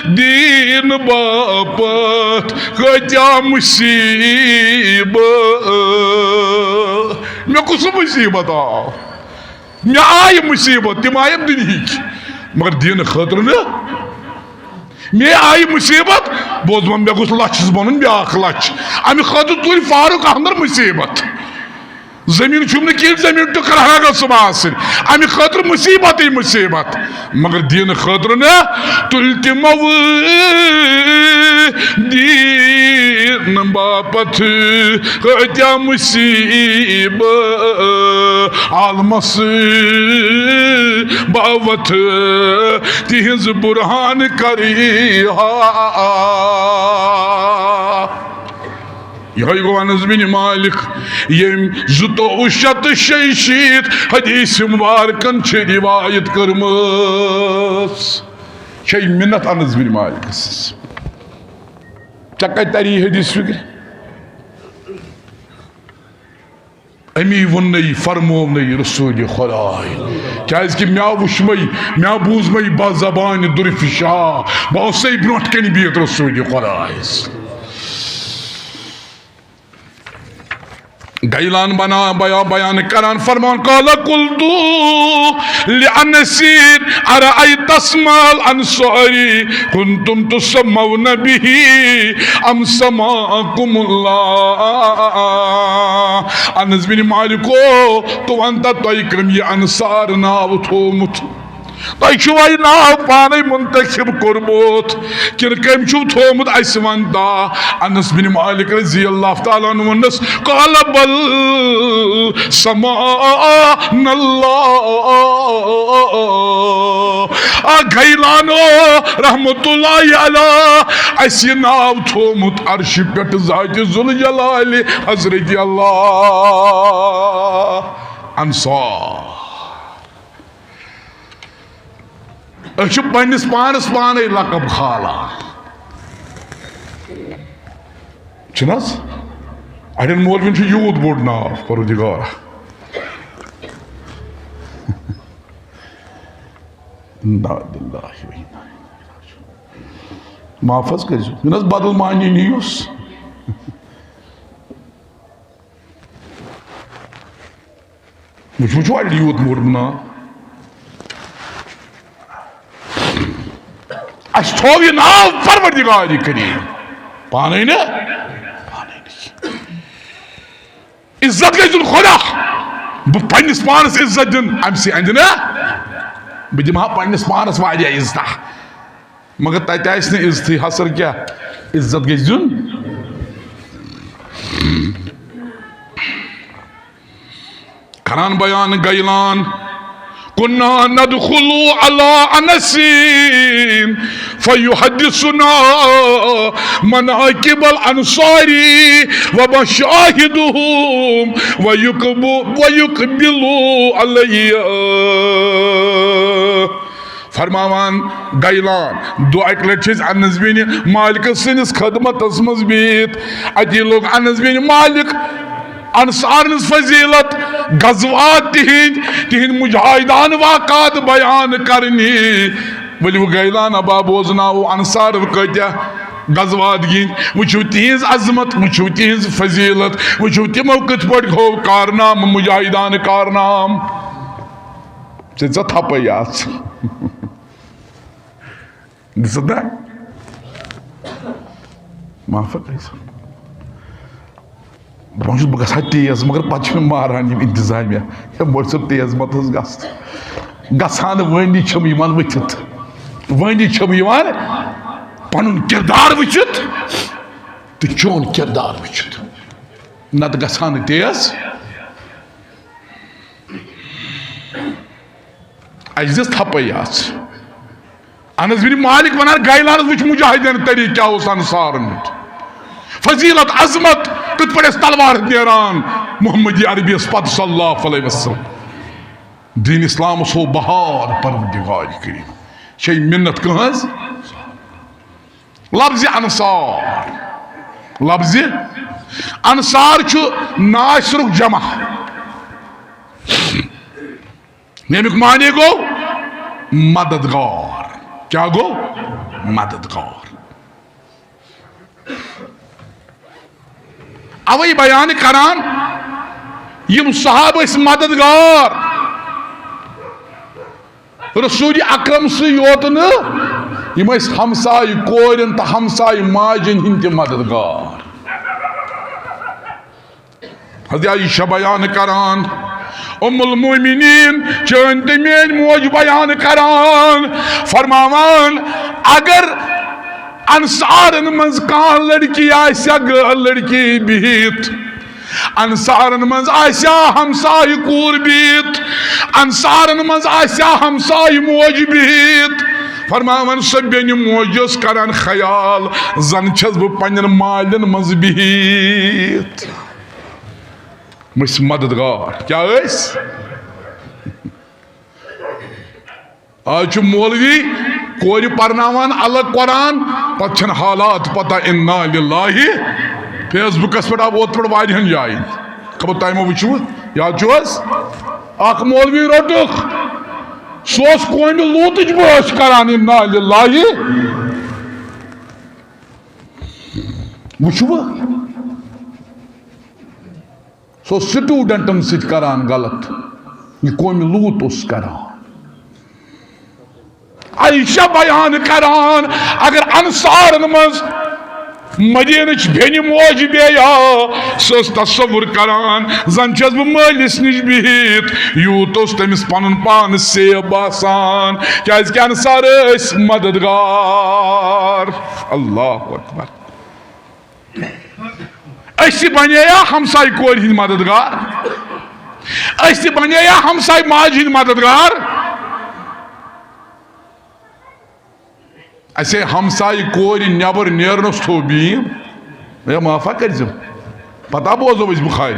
دیٖن باپتھ کۭتیاہ مُصیٖبت۔ مےٚ کُس مُصیٖبت آو؟ مےٚ آیہِ مُصیٖبت، تِم آیَم دُنہِکۍ، مگر دیٖنہٕ خٲطرٕ نہٕ۔ مےٚ آیہِ مُصیٖبت، بوز وۄنۍ، مےٚ گوٚژھ لَچھَس بَنُن بیٛاکھ لَچھ۔ اَمہِ خٲطرٕ تُلۍ فاروق احمدَن مُصیٖبت۔ زٔمیٖن چھُم نہٕ کینٛہہ، زٔمیٖن ٹُکرٕ ہا گژھُم آسٕنۍ۔ اَمہِ خٲطرٕ مُصیٖبتٕے مُصیٖبت، مگر دیٖنہٕ خٲطرٕ نہٕ۔ تُلۍ تِمو دیٖن باپتھ کۭتیاہ مُصیٖبت عالمس باوتھ تِہنٛز برہان کری ہا۔ یِہوٚے گوٚو انس بن مالک، ییٚمۍ زٕتووُہ شیٚتھ تہٕ شیٚیہِ شیٖتھ حدیث مبارکن چھِ روایت کٔرمٕژ۔ چھے مِنت انس بن مالکس۔ ژےٚ کتہِ تری یہِ حدیث فکرِ؟ امی ووٚننَے، فرموونَے رسول خدای، کیازِ کہ مےٚ وُچھمَے، مےٚ بوٗزمَے بہ زبانِ درفشا، بہٕ اوسَے برونٛٹھ کنہِ بِہِتھ رسول خدایس۔ غیلان بنا بیا-، بیان کران فرمان، قال قلت لانس ارأیت اسم الانصاری کنتم تسمون به ام سماکم اللہ۔ انس بن مالکو، تو ونتا تۄہہِ کٔمۍ یہِ انصار ناو تھومُت؟ تۄہہِ چھُوا یہِ ناو پانے منتخب کوٚرمُت کِنہٕ کٔمۍ چھُو تھومُت؟ اَسہِ وَن تا۔ انس بن مالک رضی اللہ تعالیٰ عنہ ووٚننَس، قال بل سمانا اللہ۔ آ غیلانو رحمت اللہ علیہ، اَسہِ یہِ ناو تھومُت عرشہِ پٮ۪ٹھ ذاتِ ذوالجلالِ حضرت اللہ۔ انصار۔ أسۍ چھِ پننِس پانس پانے لقب کھالان۔ چھُنہٕ حظ؟ اڑٮ۪ن مولوین چھُ یوٗت بوٚڑ ناو، پروردگار۔ انا للہ و انا الیہ راجعون۔ معاف حظ کٔرۍزیو۔ مےٚ نہ حظ بدل معنی نِیوس۔ وٕچھ، وٕچھو اَتہِ یوٗت موٚٹ ناو۔ اَسہِ تھوو یہِ ناو پروردگار کریم۔ پانے نہٕ؟ پانے نہٕ۔ عزت گژھِ دیُن خدا۔ بہٕ پننِس پانس عزت دیُن، أمۍ سٕے اندِ نہٕ۔ بہٕ دِمہٕ ہا پننِس پانس واریاہ عزتہ۔ مگر تتہِ آسہِ نہٕ عزتٕے، حسر کیٛاہ؟ عزت گژھِ دیُن۔ کران بیان غیلان، كنا ندخل على أنس فيحدثنا مناقب الأنصار ومشاهدهم ويقب-، ويقبل علي۔ فرماوان غیلان، دو اکہِ لٹہِ چھِ أسۍ انس بن مالکس سٕنٛدِس خدمتس منٛز بِہِتھ۔ اتی لوگ انس بن مالک انصارن ہٕنٛز فضیلت، غزوات تِہنٛدۍ، تِہنٛدۍ مجاہدان واقعات بیان کرنہِ۔ ؤلِو غیلان ابا بوزناوو انصارن کۭتیاہ غزوات گِنٛدۍ، وٕچھِو تِہنٛز عظمت، وٕچھِو تِہنٛز فضیلت، وٕچھِو تِمو کِتھ پٲٹھۍ ہوو کارنامہٕ، مجاہدان کارنامہٕ۔ ژےٚ ژےٚ تھپے آس۔ دِژٕتھ نا؟ معاف کٔرِو سا۔ بہٕ چھُس، بہٕ گژھٕ ہا تیز، مگر پتہٕ چھِ مےٚ ماران یِم انتظامیہ۔ ہے، مۄلۍ صٲب، تیز مہ تھٲوزِ گژھ۔ گژھان وٲنی چھَم یِوان ؤتھِتھ۔ وٲنی چھَم یِوان پنُن کردار وٕچھِتھ تہٕ چون کردار وٕچھِتھ۔ نتہٕ گژھان نہٕ تیز۔ اَسہِ دِژ تھپے یژھ۔ انس بن مالک ونان، گیلانس وٕچھ مجاہدین طریقہٕ کیٛاہ اوس انصارن ہُنٛد۔ فضیلت، عظمت، کِتھ پٲٹھۍ ٲسۍ تلوار نیران محمد عربی یس پتہٕ صلی اللہ علیہ وسلم۔ دین اسلام اوس ہو بہار پروردگار کریم۔ چھے منت کہنٛز؟ لفظ انصار، لفظ انصار چھُ ناصرُک جمع۔ ییٚمیُک معنی گوٚو مددگار۔ کیٛاہ گوٚو؟ مددگار۔ اوے بیان کران، یِم صحابہٕ ٲسۍ مددگار۔ رسول اکرم سٕے یوت نہٕ، یِم ٲسۍ ہمسایہِ کورٮ۪ن تہٕ ہمسایہِ ماجٮ۪ن ہٕنٛدۍ تہِ مددگار۔ حضرت عائشہ بیان کران، ام المومنین، چٲنۍ تہٕ میٲنۍ موج بیان کران، فرماوان، اگر انصارن منٛز کانٛہہ لڑکی آسہِ ہا، گٲل لڑکی بِہِتھ، انصارن منٛز آسہِ ہا ہمسایہِ کوٗر بِہِتھ، انصارن منٛز آسہِ ہا ہمسایہِ موج بِہِتھ، فرماوان، سۄ بیٚنہِ موج ٲس کران خیال، زن چھَس بہٕ پننٮ۪ن مالٮ۪ن منٛز بِہِتھ۔ مےٚ چھِ مددگار۔ کیٛاہ ٲسۍ؟ آز چھُ مولوی کورِ پرناوان الگ قرآن، پتہٕ چھَنہٕ حالات پتہ۔ انا للہ۔ فیس بُکس پٮ۪ٹھ آو اوترٕ پٮ۪ٹھ واریاہن جاین، خبر تۄہہِ ما وٕچھوٕ، یاد چھُو حظ؟ اکھ مولوی روٚٹُکھ، سُہ اوس قومِ لوٗطٕچ بٲتھ کران۔ انا للہ۔ وٕچھوٕ؟ سُہ اوس سٹوڈنٹن سۭتۍ کران غلط، یہِ قومِ لوٗط اوس کران۔ عائشہ بیان کران، اگر انصارن منٛز مدینٕچ بیٚنہِ موج بیٚیہِ آ، سۄ ٲس تصور کران، زن چھَس بہٕ مٲلِس نِش بِہِتھ۔ یوٗت اوس تٔمِس پنُن پان سیف باسان، کیازِ کہِ انصار ٲسۍ مددگار۔ اللہ اکبر۔ أسۍ تہِ بنے یا ہمسایہِ کورِ ہٕنٛدۍ مددگار، أسۍ تہِ بنے یا ہمسایہِ ماجہِ ہٕنٛدۍ مددگار۔ اسے ہمسایہِ کورِ نٮ۪بر نیرنس تھوو بیٖم۔ ہے، معافا کٔرۍزیو، پتہ بوزو أسۍ بخاری۔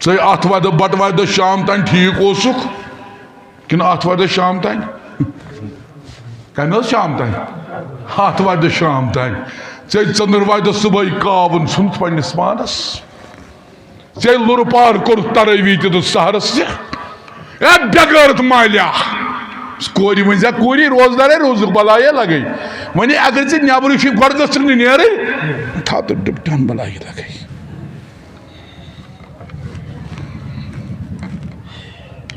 ژے آتھوارِ دۄہ، بٹوارِ دۄہ شام تام ٹھیٖک اوسُکھ کِنہٕ آتھوارِ دۄہ شام تام؟ کمہِ حظ شام تام؟ آتھوارِ دۄہ شام تام۔ ژے ژٔنٛدٕروارِ دۄہ صُبحٲے کاوُن ژھُنُتھ پننِس پانس۔ ژے لُرٕ پار کوٚرُتھ ترٲوی تہِ تہٕ سحرس تہِ۔ اے بے غٲرت مالیا! کورِ ؤنۍ زِ، کورِ روزدارے روزُکھ بلایے لگے۔ وۄنۍ اگر ژٕ نٮ۪برٕ چھُے گۄڈٕ گٔژھٕکھ نہٕ نیرٕنۍ۔ تھا تہٕ ڈُپٹان بلایہِ لگے۔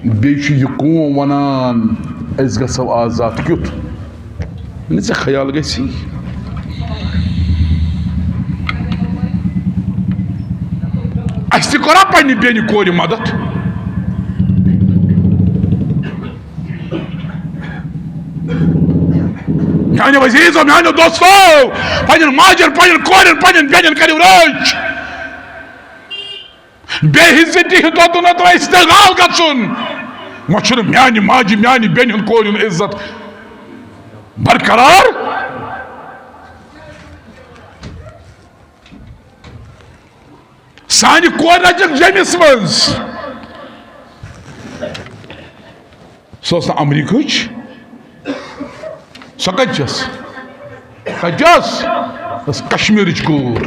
بیٚیہِ چھُ یہِ قوم وَنان، أسۍ گژھو آزاد۔ کیُتھ؟ نہٕ ژےٚ خیال گژھی۔ اَسہِ تہِ کوٚرا پننہِ بیٚنہِ کورِ مدد؟ میانیو عزیزو، میانیو دوستو، پننٮ۪ن ماجن، پننٮ۪ن کورٮ۪ن، پننٮ۪ن بیٚنٮ۪ن کٔرِو رٲچھ۔ بے عزتی ہُنٛد دۄدُن تہٕ استحلال گژھُن۔ وۄنۍ چھُنہٕ میانہِ ماجہِ، میانہِ بیٚنہِ ہُنٛد کورِ ہُنٛد عزت برقرار۔ سانہِ کورِ رچکھ جیٚمِس منٛز۔ سۄ ٲس نہٕ امریکہٕچ۔ سۄ کتہِ چھس؟ کتہِ چھس؟ بس کشمیرٕچ کوٗر۔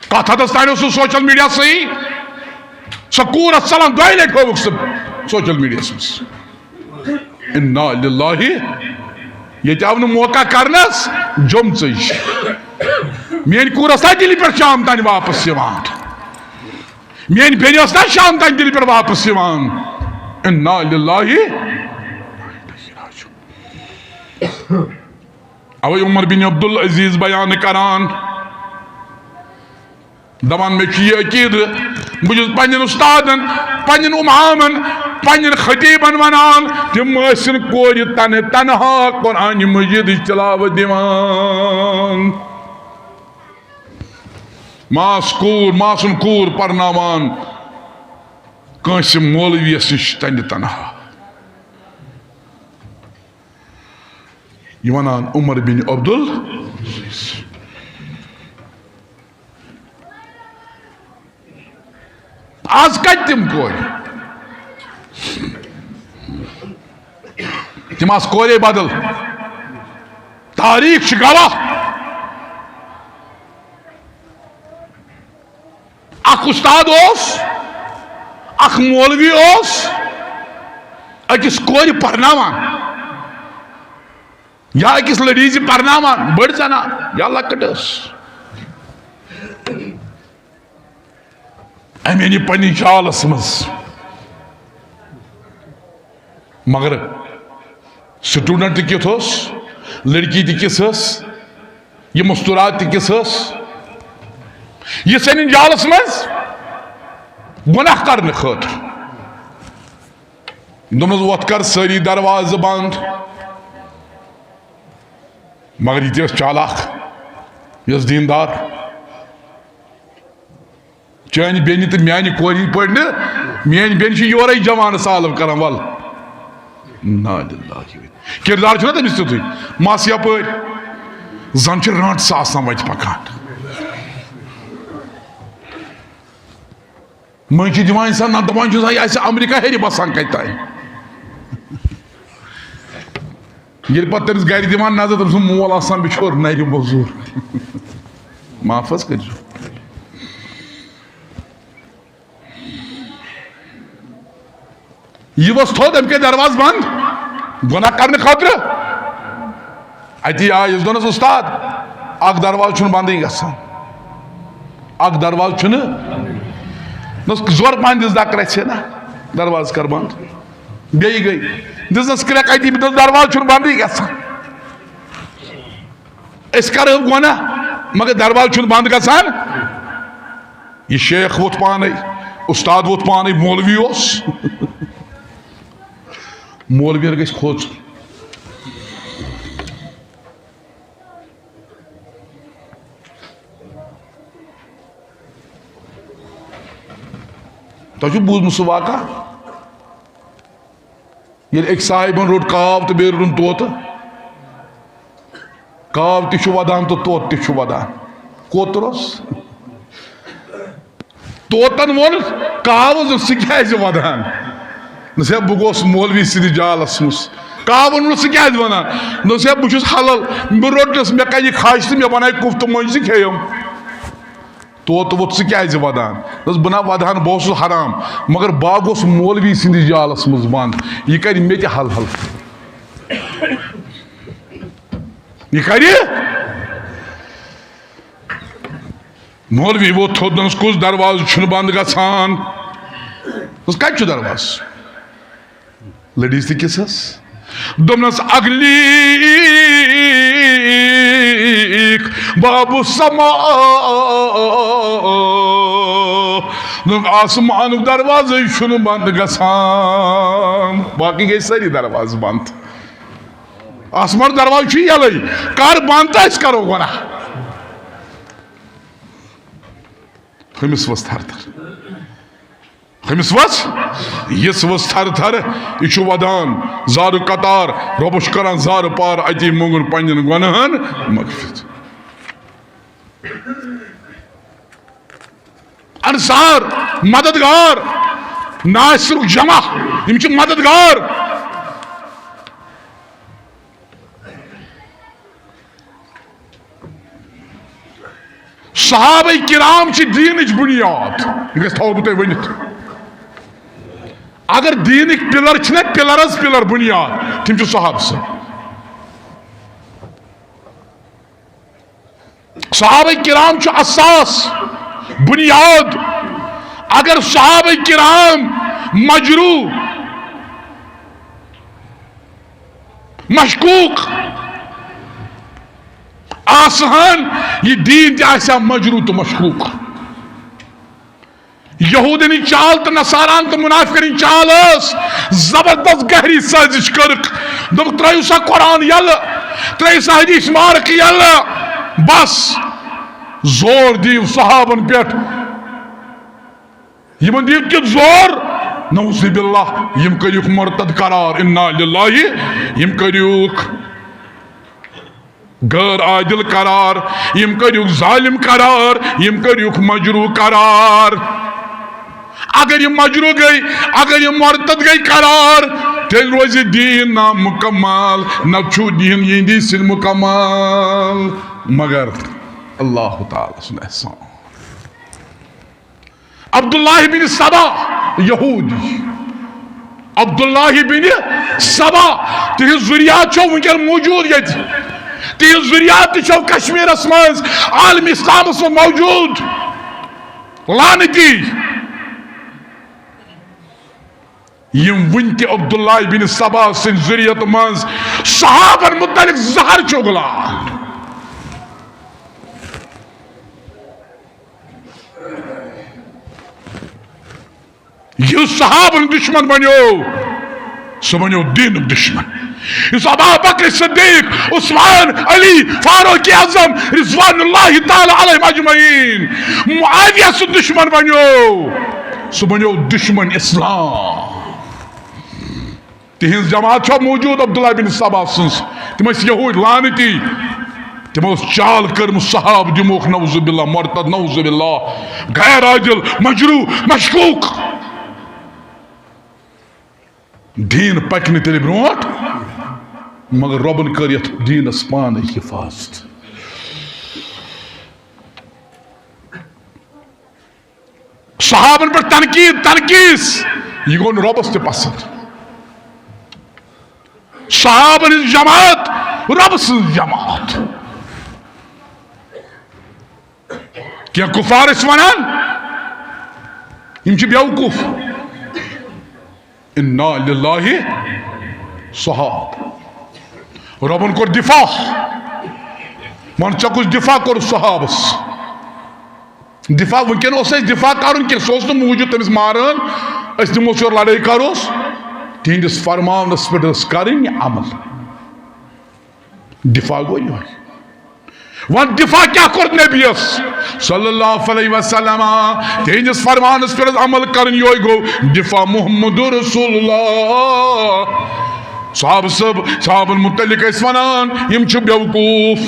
کتھ حدس تام اوس سُہ سوشل میڈیا صحیح؟ سۄ کوٗر ٲس ژلان، دۄیہِ لٹہِ ہٲوٕکھ سُہ سوشل میڈیاہس منٛز۔ انا للہ۔ ییٚتہِ آو نہٕ موقع کرنس، جوٚمژٕے چھِ۔ میٲنۍ کوٗر ٲس نا دِلہِ پٮ۪ٹھ شام تام واپس یِوان۔ میٲنۍ بیٚنہِ ٲس نا شام تام دِلہِ پٮ۪ٹھ واپس یِوان۔ انا للہ۔ اوے عمر بن عبدالعزیز بیان کران، دپان، مےٚ چھُ یہِ عقیدٕ، بہٕ چھُس پننٮ۪ن استادن، پننٮ۪ن امامن، پننٮ۪ن خطیبن ونان، تِم ٲسِن کورِ تنہٕ تنہا قرآن مجیدٕچ تلاوت دِوان۔ ماس کوٗر، ماسوم کوٗر پرناوان کٲنٛسہِ مولویس نِش تنہٕ تنہا۔ یہِ ونان عمر بن عبدال۔ آز کتہِ تِم کورِ؟ تِم آسہٕ کورے بدل۔ تاریخ چھِ گواہ۔ اکھ استاد اوس، اکھ مولوی اوس، أکِس کورِ پرناوان یا أکِس لڑیزِ پرناوان، بٔڑ زنان یا لۄکٕٹ ٲس۔ أمۍ أنۍ یہِ پننِس جالس منٛز۔ مگر سٹوڈنٹ تہِ کیُتھ اوس، لڑکی تہِ کِژھ ٲس، یہِ مستورات تہِ کِژھ ٲس، یہِ ژھٕنِن جالس منٛز گۄناہ کرنہٕ خٲطرٕ۔ دوٚپمَس، وۄتھ کر سٲری دروازٕ بنٛد۔ مگر یہِ تہِ ٲس چالاک، یہِ ٲس دیٖندار۔ چانہِ بیٚنہِ تہٕ میانہِ کورِ ہِنٛدۍ پٲٹھۍ نہٕ، میٲنۍ بیٚنہِ چھِ یورے جوان سالو کران، ول۔ انا للہ و انا۔ کردار چھُنہ تٔمِس تیُتھُے، مس یپٲرۍ، زن چھِ رانٛٹھ سُہ آسان وتہِ پکان۔ مٔنٛزۍ چھِ دِوان انسان، نہ دپان چھُس، ہے، اسہِ امریکہ ہیٚرِ بسان کتہِ تام۔ ییٚلہِ پتہٕ تٔمِس گرِ دِوان نظر، تٔمۍ سُنٛد مول آسان بِچور نرِ موٚزوٗر۔ معاف حظ کٔرۍزیو۔ یہِ وۄژھ تھوٚد، أمۍ کٔرۍ دروازٕ بنٛد گۄناہ کرنہٕ خٲطرٕ۔ اتی آیس، دوٚپنس، استاد، اکھ دروازٕ چھُنہٕ بندٕے گژھان، اکھ دروازٕ چھُنہٕ۔ دوٚپنس، زورٕ پہن دِژ دکہٕ رژھِ نا، دروازٕ کر بند۔ بیٚیہِ گٔے، دِژنس کرٛٮ۪کھ اتی، دوٚپنس، دروازٕ چھُنہٕ بندٕے گژھان۔ أسۍ کرو گۄناہ، مگر دروازٕ چھُنہٕ بنٛد گژھان۔ یہِ شیخ ووٚتھ پانے، استاد ووٚتھ پانے، مولوی اوس۔ مولوین گژھِ کھوژُن۔ تۄہہِ چھُو بوٗزمُت سُہ واقعہ؟ ییٚلہِ أکۍ صاحبن روٚٹ کاو تہٕ بیٚیہِ روٚٹُن طوطہٕ، کاو تہِ چھُ وَدان تہٕ طوطہٕ تہِ چھُ وَدان۔ کوتُر اوس؟ طوطن ووٚن کاوس، دوٚپ، "ژٕ کیٛازِ وَدان؟" دوٚپُس، "ہے، بہٕ گوس مولوی سٕنٛدِس جالس منٛز۔" کاوَن ووٚن، "ژٕ کیٛازِ وَدان؟" دوٚپُس، "ہے، بہٕ چھُس حلال، بہٕ روٚٹنَس، مےٚ کَنہِ خاش تہٕ مےٚ بَنایہِ کُفتہٕ مۄنجہِ، ژٕ کھیٚیَم۔" طوطہٕ ووٚتھ، "ژٕ کیٛازِ وَدان؟" دوٚپُس، "بہٕ نہ وَدٕ ہا نہٕ، بہٕ اوسُس حرام، مگر بہٕ گوس مولوی سٕنٛدِس جالَس منٛز بنٛد، یہِ کَرِ مےٚ تہِ حل حل۔ یہِ کَرِ۔" مولوی ووٚتھ تھوٚد، دوٚپنَس، "کُس دروازٕ چھُنہٕ بنٛد گژھان؟" دوٚپُس، "کَتہِ چھُ دروازٕ؟" لٔڈیٖز تہِ کِژھ ٲس؟ دوٚپنَس، "اَگلیٖک باب السما۔" دوٚپُن، "آسمانُک دروازَے چھُنہٕ بنٛد گژھان، باقٕے گٔے سٲری دروازٕ بنٛد۔ آسمانُک دروازٕ چھُ یَلَے، کَر بنٛد تہٕ أسۍ کَرو گۄناہ۔" ہُمِس ؤژھ تھر تھر۔ ہُمِس ؤژھ، یِژھ ؤژھ تھر تھر، یہِ چھُ وَدان، زارٕ قطار، رۄبَس چھُ کران زارٕ پار، اَتی مونٛگُن پنٛنٮ۪ن گۄناہَن مغفرت۔ انصار، مددگار، ناصرُک جمع، یِم چھِ مددگار۔ صحابہ کرام چھِ دیٖنٕچ بُنیاد۔ یہِ گژھِ تھاوو بہٕ تۄہہِ ؤنِتھ۔ اگر دیٖنٕکۍ پِلر چھِنہ، پِلر حظ پِلر، بُنیاد، تِم چھِ صحابہٕ سٕنٛدۍ۔ صحابہ کرام چھِ اساس، بُنیاد۔ اگر صحابہ کرام مجروح، مشکوک آسہن، یہِ دیٖن تہِ آسہِ ہا مجروح تہٕ مشکوک۔ یہودن ہٕنٛز چال تہٕ نصاران تہٕ منافقن ہٕنٛز چال ٲس زبردست، گہری سٲزش کٔرٕکھ۔ دوٚپُکھ، "ترٲیِو سا قرآن یلہٕ، ترٲیِو سا حدیث مبارک یلہٕ، بس زور دِیِو صحابن پٮ۪ٹھ۔" یِمن دِیِو تیُتھ زور، نعوذ باللہ، یِم کٔرِکھ مرتد قرار، انا للہ، یِم کٔرِکھ غٲر عادل قرار، یِم کٔرِکھ ظالم قرار، یِم کٔرِکھ مجروح قرار۔ اگر یِم مجروح گٔے، اگر یِم مرتد گٔے قرار، تیٚلہِ روزِ دیٖن نامُکمل، نہ چھُ دیٖن یِہنٛدِ سۭتۍ مُکمل۔ مگر اللہ تعالیٰ سُنٛد احسان۔ عبداللہ بن سبا، یہودی۔ عبداللہ بن سبا، تہنٛز ذریات چھو وٕنکیٚن موجود ییٚتہِ۔ تہنٛز ذریات تہِ چھو کشمیرس منٛز، عالم اسلامس منٛز موجود۔ لعنتی۔ یِم وٕنہِ تہِ عبداللہ بن سبا سٕنٛدِ ذریت منٛز صحابن متعلق زہر چھِ اُگلان۔ یُس صحابن دشمن بنیو، سُہ بنیو دینُک دشمن۔ یُس ابا بکر صدیق، عثمان، علی، فاروق اعظم رضوان اللہ تعالی علیہم اجمعین، معاویہ سُنٛد دشمن بنیو، سُہ بنیو دشمن اسلام۔ تہنٛز جماعت چھو موجود عبداللہ بن سبا سٕنٛز۔ تِم ٲسۍ یہودۍ لعنتی۔ تِمو ٲس چال کٔرمٕژ، صحابہٕ دِموکھ نعوذ باللہ مرتد، نعوذ باللہ غیر عادل، مجروح، مشکوک۔ دیٖن پکہِ نہٕ تیٚلہِ برونٛٹھ، مگر رۄبن کٔر یتھ دیٖنس پانے حفاظت۔ صحابن پٮ۪ٹھ تنقید، تنقیٖص، یہِ گوٚو نہٕ رۄبس تہِ پسند۔ صحابن ہٕنٛز جماعت، رۄبہٕ سٕنٛز جماعت۔ کینٛہہ کفار ٲسۍ ونان، یِم چھِ بیوقوف۔ انا للہ صحاب۔ رۄبن کوٚر دفاع۔ وۄنۍ ژےٚ کُس دفاع کوٚر صحابس؟ دفاع، وٕنکیٚن اوس اَسہِ دفاع کرُن کینٛہہ، سُہ اوس نہٕ موٗجوٗد تٔمِس ماران، أسۍ نِمو سُہ یورٕ لڑٲے کروس۔ تِہنٛدِس فرمانس پٮ۪ٹھ ٲس کرٕنۍ عمل۔ دفاع گوٚو یِہوٚے۔ وۄنۍ دفاع کیٛاہ کوٚر نبیَس صلی اللہ علیہ وسلم؟ تِہنٛدِس فرمانس پٮ۪ٹھ ٲس عمل کرٕنۍ، یِہوٚے گوٚو دفاع محمد رسول اللہ۔ صحابہٕ صٲب، صحابن متعلق ٲسۍ ونان، یِم چھِ بیوقوف۔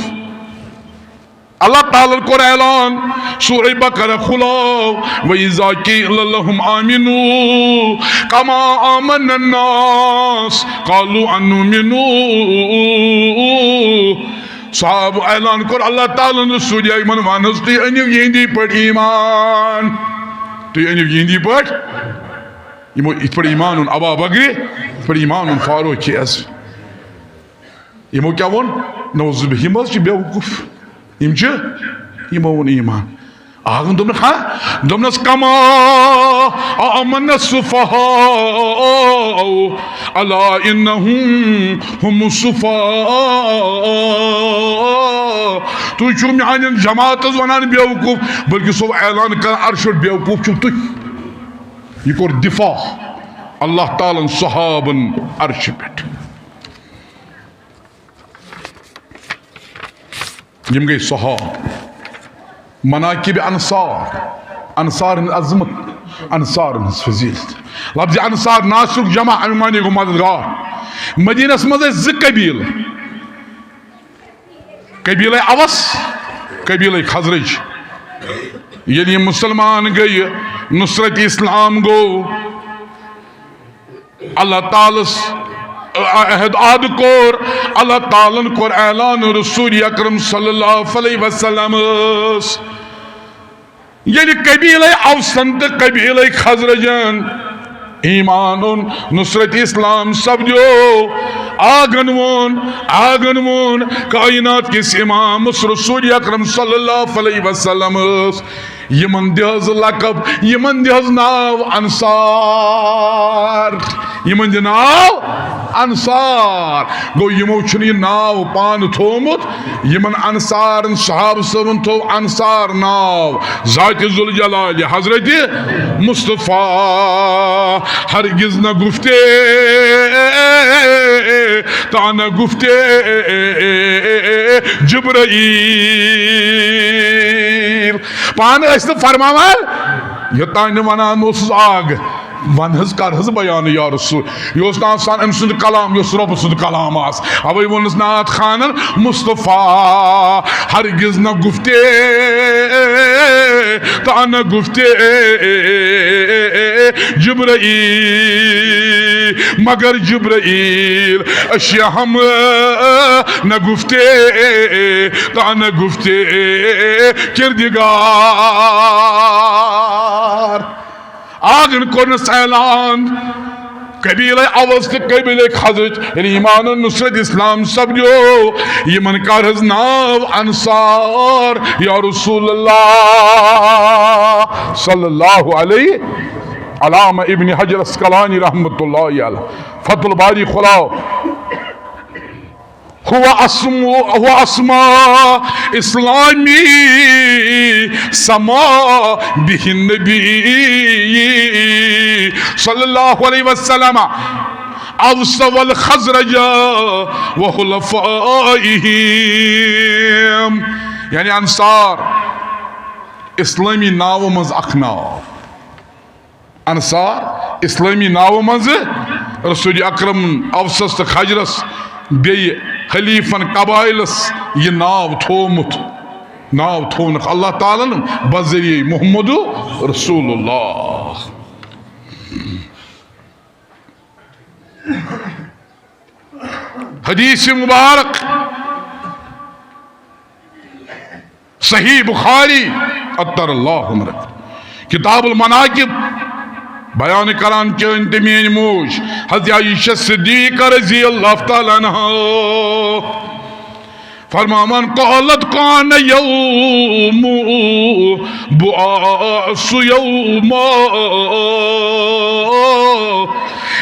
اللہ تعالیٰ ہن کوٚر اعلان، سورہ بقرہ کھُلاو، وَإِذَا قِيلَ لَهُمْ آمِنُوا كَمَا آمَنَ النَّاسُ قَالُوا أَنُؤْمِنُ۔ صحابہٕ اعلان کوٚر اللہ تعالیٰ ہن، رسول اکرم ون حظ، تُہۍ أنِو یِہنٛدی پٲٹھۍ ایمان، تُہۍ أنِو یِہنٛدی پٲٹھۍ۔ یِمو یِتھ پٲٹھۍ ایمان اوٚن ابا بکرِ، یِتھ پٲٹھۍ ایمان اوٚن فاروق اعظم۔ یِمو کیٛاہ ووٚن؟ نعوذ باللہ، یِم حظ چھِ بیوقوف۔ یِم چھِ، یِمو ووٚن ایمان۔ آ، دوٚپنَکھ، ہا؟ دوٚپنَس، کما آمن السفہاء الا انہم ہم السفہاء۔ تُہۍ چھِو میٛانٮ۪ن جماعتس وَنان بیوقوف، بلکہِ سُہ اعلان کران عرشہِ پٮ۪ٹھ بیوقوف چھِو تُہۍ۔ یہِ کوٚر دفاع اللہ تعالیٰ ہن صحابن عرشہِ پٮ۪ٹھ۔ یِم گٔے صحاب۔ مناقب انصار، انصار ہٕنٛز عظمت، انصار ہٕنٛز فضیلت۔ لفظ انصار ناصرُک جمع، اَمہِ معنی گوٚو مددگار۔ مدینس منٛز ٲسۍ زٕ قبیلہٕ، قبیلہ اوس، قبیلہ خزرج۔ ییٚلہِ یِم مسلمان گٔیہِ، نصرت اسلام گوٚو، اللہ تعالیٰ ہس عہد عہد کوٚر، اللہ تعالیٰ ہن کوٚر اعلان رسول اکرم صلی اللہ علیہ وسلم۔ ییٚلہِ قبیلے اوسن تہٕ قبیلے خزرجن ایمان اوٚن، نصرت اسلام سپدیو، آگن ووٚن، آگن ووٚن کائنات کِس امامس رسول اکرم صلی اللہ علیہ وسلمس، یِمن دِ حظ لقب، یِمن دِ حظ ناو انصار، یِمن دِ ناو انصار۔ گوٚو، یِمو چھُنہٕ یہِ ناو پانہٕ تھوومُت، یِمن انصارن، صحابہٕ صٲبن تھوو انصار ناو۔ ذات ذوالجلال حضرت مصطفیٰ ہرگز نہ گفتے، تا نہ گفتے جبرائیل۔ پانہٕ ٲسۍ نہٕ فرماوان، یوٚتام نہٕ ونان اوسُس آگ۔ ون حظ، کر حظ بیان یا رسول۔ یہِ اوس نہٕ آسان أمۍ سُنٛد کلام، یہِ اوس رۄب سُنٛد کلام آسان۔ اوے ووٚنُس نعت خانن، مصطفیٰ ہرگز نہ گفتے، تا نہ گفتے جبرائیل، مگر جبرائیل اشیا ہم نہ گفتے، تا نہ گفتے کردگار۔ آگن کوٚرنس اعلان، قبیلہ اوس تہٕ قبیلہ خزرج ییٚلہِ ایمان و نصرت اسلام سپدیو، یِمن کر حظ ناو انصار یا رسول اللہ صلی اللہ علیہ۔ علامہ ابن حجر عسقلانی رحمۃ اللہ علیہ، فتح الباری کھلاو۔ هو اسم، هو اسمى اسلامي سما به النبي صلى الله عليه وسلم، اوس والخزرج وحلفائهم۔ یعنی انصار اسلامی ناو منٛز اکھ ناو۔ انصار اسلٲمی ناوٕ منٛزٕ رسول اکرمن اوسس تہٕ خجرس بیٚیہِ حلیفن قبائلس یہِ ناو تھوومُت، ناو تھوونکھ اللہ تعالیٰ ہن بذریعہ محمد رسول اللہ۔ حدیث مبارک صحیح بخاری، عطر اللہ عمرک، کتاب المناقب، بیان کران چٲنۍ تہٕ میٲنۍ موج حضرت عائشہ صدیقہ رضی اللہ تعالیٰ عنہا فرماوان، قالت، كان يوم بعاث يوما۔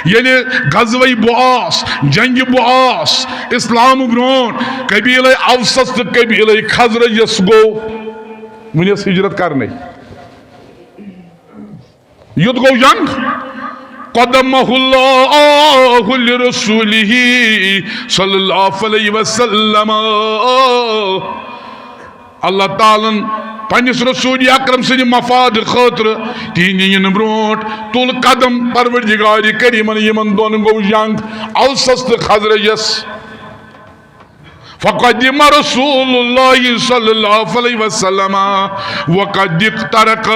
ییٚلہِ غزوہ بعاث، جنگ بعاث، اسلام برونٛٹھ قبیلہ اوسس تہٕ قبیلہ خزرجس گوٚو، وۄنۍ ٲس ہجرت کرنے۔ یوٚت گوٚو جنگ، قدمہ اللہ لرسولہ صلی اللہ علیہ وسلم۔ اللہ تعالیٰ ہن پننِس رسول اکرم سٕنٛدِ مفاد خٲطرٕ تِہنٛدِ یِنہٕ برونٛٹھ تُل قدم پروردگار کریمن، یِمن دۄن گوٚو جنگ، اوسس تہٕ خزرجس۔ فقدم رسول الله صلى الله عليه وسلم وقد اخترق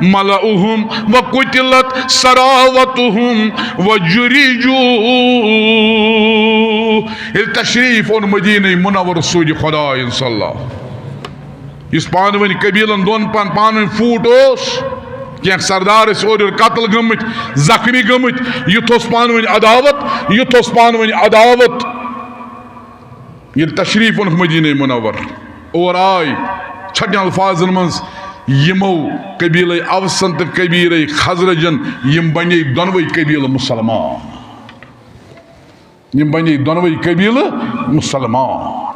ملأهم وقتلت سراوتهم وجرجوا۔ ییٚلہِ تشریف اوٚن مدینہ منور رسول خدایَن صلی اللہ، یُس پانہٕ ؤنۍ قبیلن دۄن پان پانہٕ ؤنۍ فوٹ اوس، کینٛہہ سردار ٲسۍ اورٕ یورٕ قتل گٔمٕتۍ، زخمی گٔمٕتۍ، یُتھ اوس پانہٕ ؤنۍ عداوت، یُتھ اوس پانہٕ ؤنۍ عداوت۔ ییٚلہِ تشریف اوٚنُکھ مدینہ منور، اور آے چھٹٮ۪ن الفاظن منٛز، یِمو قبیلے اوسن تہٕ قبیلے خزرجن، یِم بنے دۄنوے قبیلہٕ مسلمان۔ یِم بنے دۄنوے قبیلہٕ مسلمان۔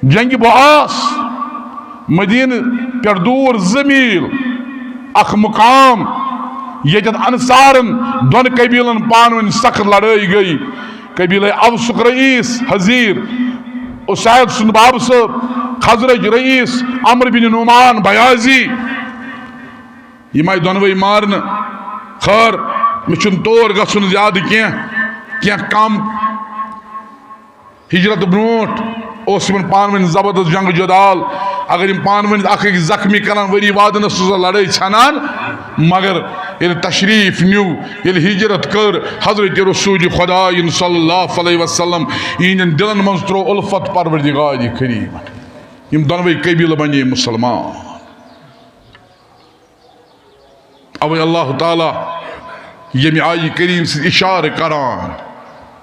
جنگ بعاث، مدینہ پٮ۪ٹھ دوٗر زٕ میٖل، اکھ مقام ییٚتٮ۪تھ انصارن دۄن قبیلن پانہٕ ؤنۍ سخت لڑٲے گٔے۔ قبیلہ اوسُک رئیس حضیر اسید سُنٛد بابہٕ صٲب، خزرج رئیس عمرو بن نعمان بیاضی، یِم آیہِ دۄنوَے مارنہٕ۔ خٲر، مےٚ چھُنہٕ تور گژھُن زیادٕ کینٛہہ، کینٛہہ کم۔ ہجرت برونٛٹھ اوس یِمن پانہٕ ؤنۍ زبردست جنگ جدال۔ اگر یِم پانہٕ ؤنۍ اکھ أکِس زخمی کران، ؤری وادن ٲس سۄ لڑٲے ژھٮ۪نان، مگر ییٚلہِ تشریف نیوٗ، ییٚلہِ ہجرت کٔر حضرت رسول خدایَن صلی اللہ علیہ وسلم، یِہنٛدٮ۪ن دِلن منٛز ترٛوو الفت پروردگار کریمن۔ یِم دۄنوَے قبیلہٕ بنے مسلمان۔ اوے اللہ تعالیٰ ییٚمہِ آیہِ کریم سۭتۍ اشارٕ کران،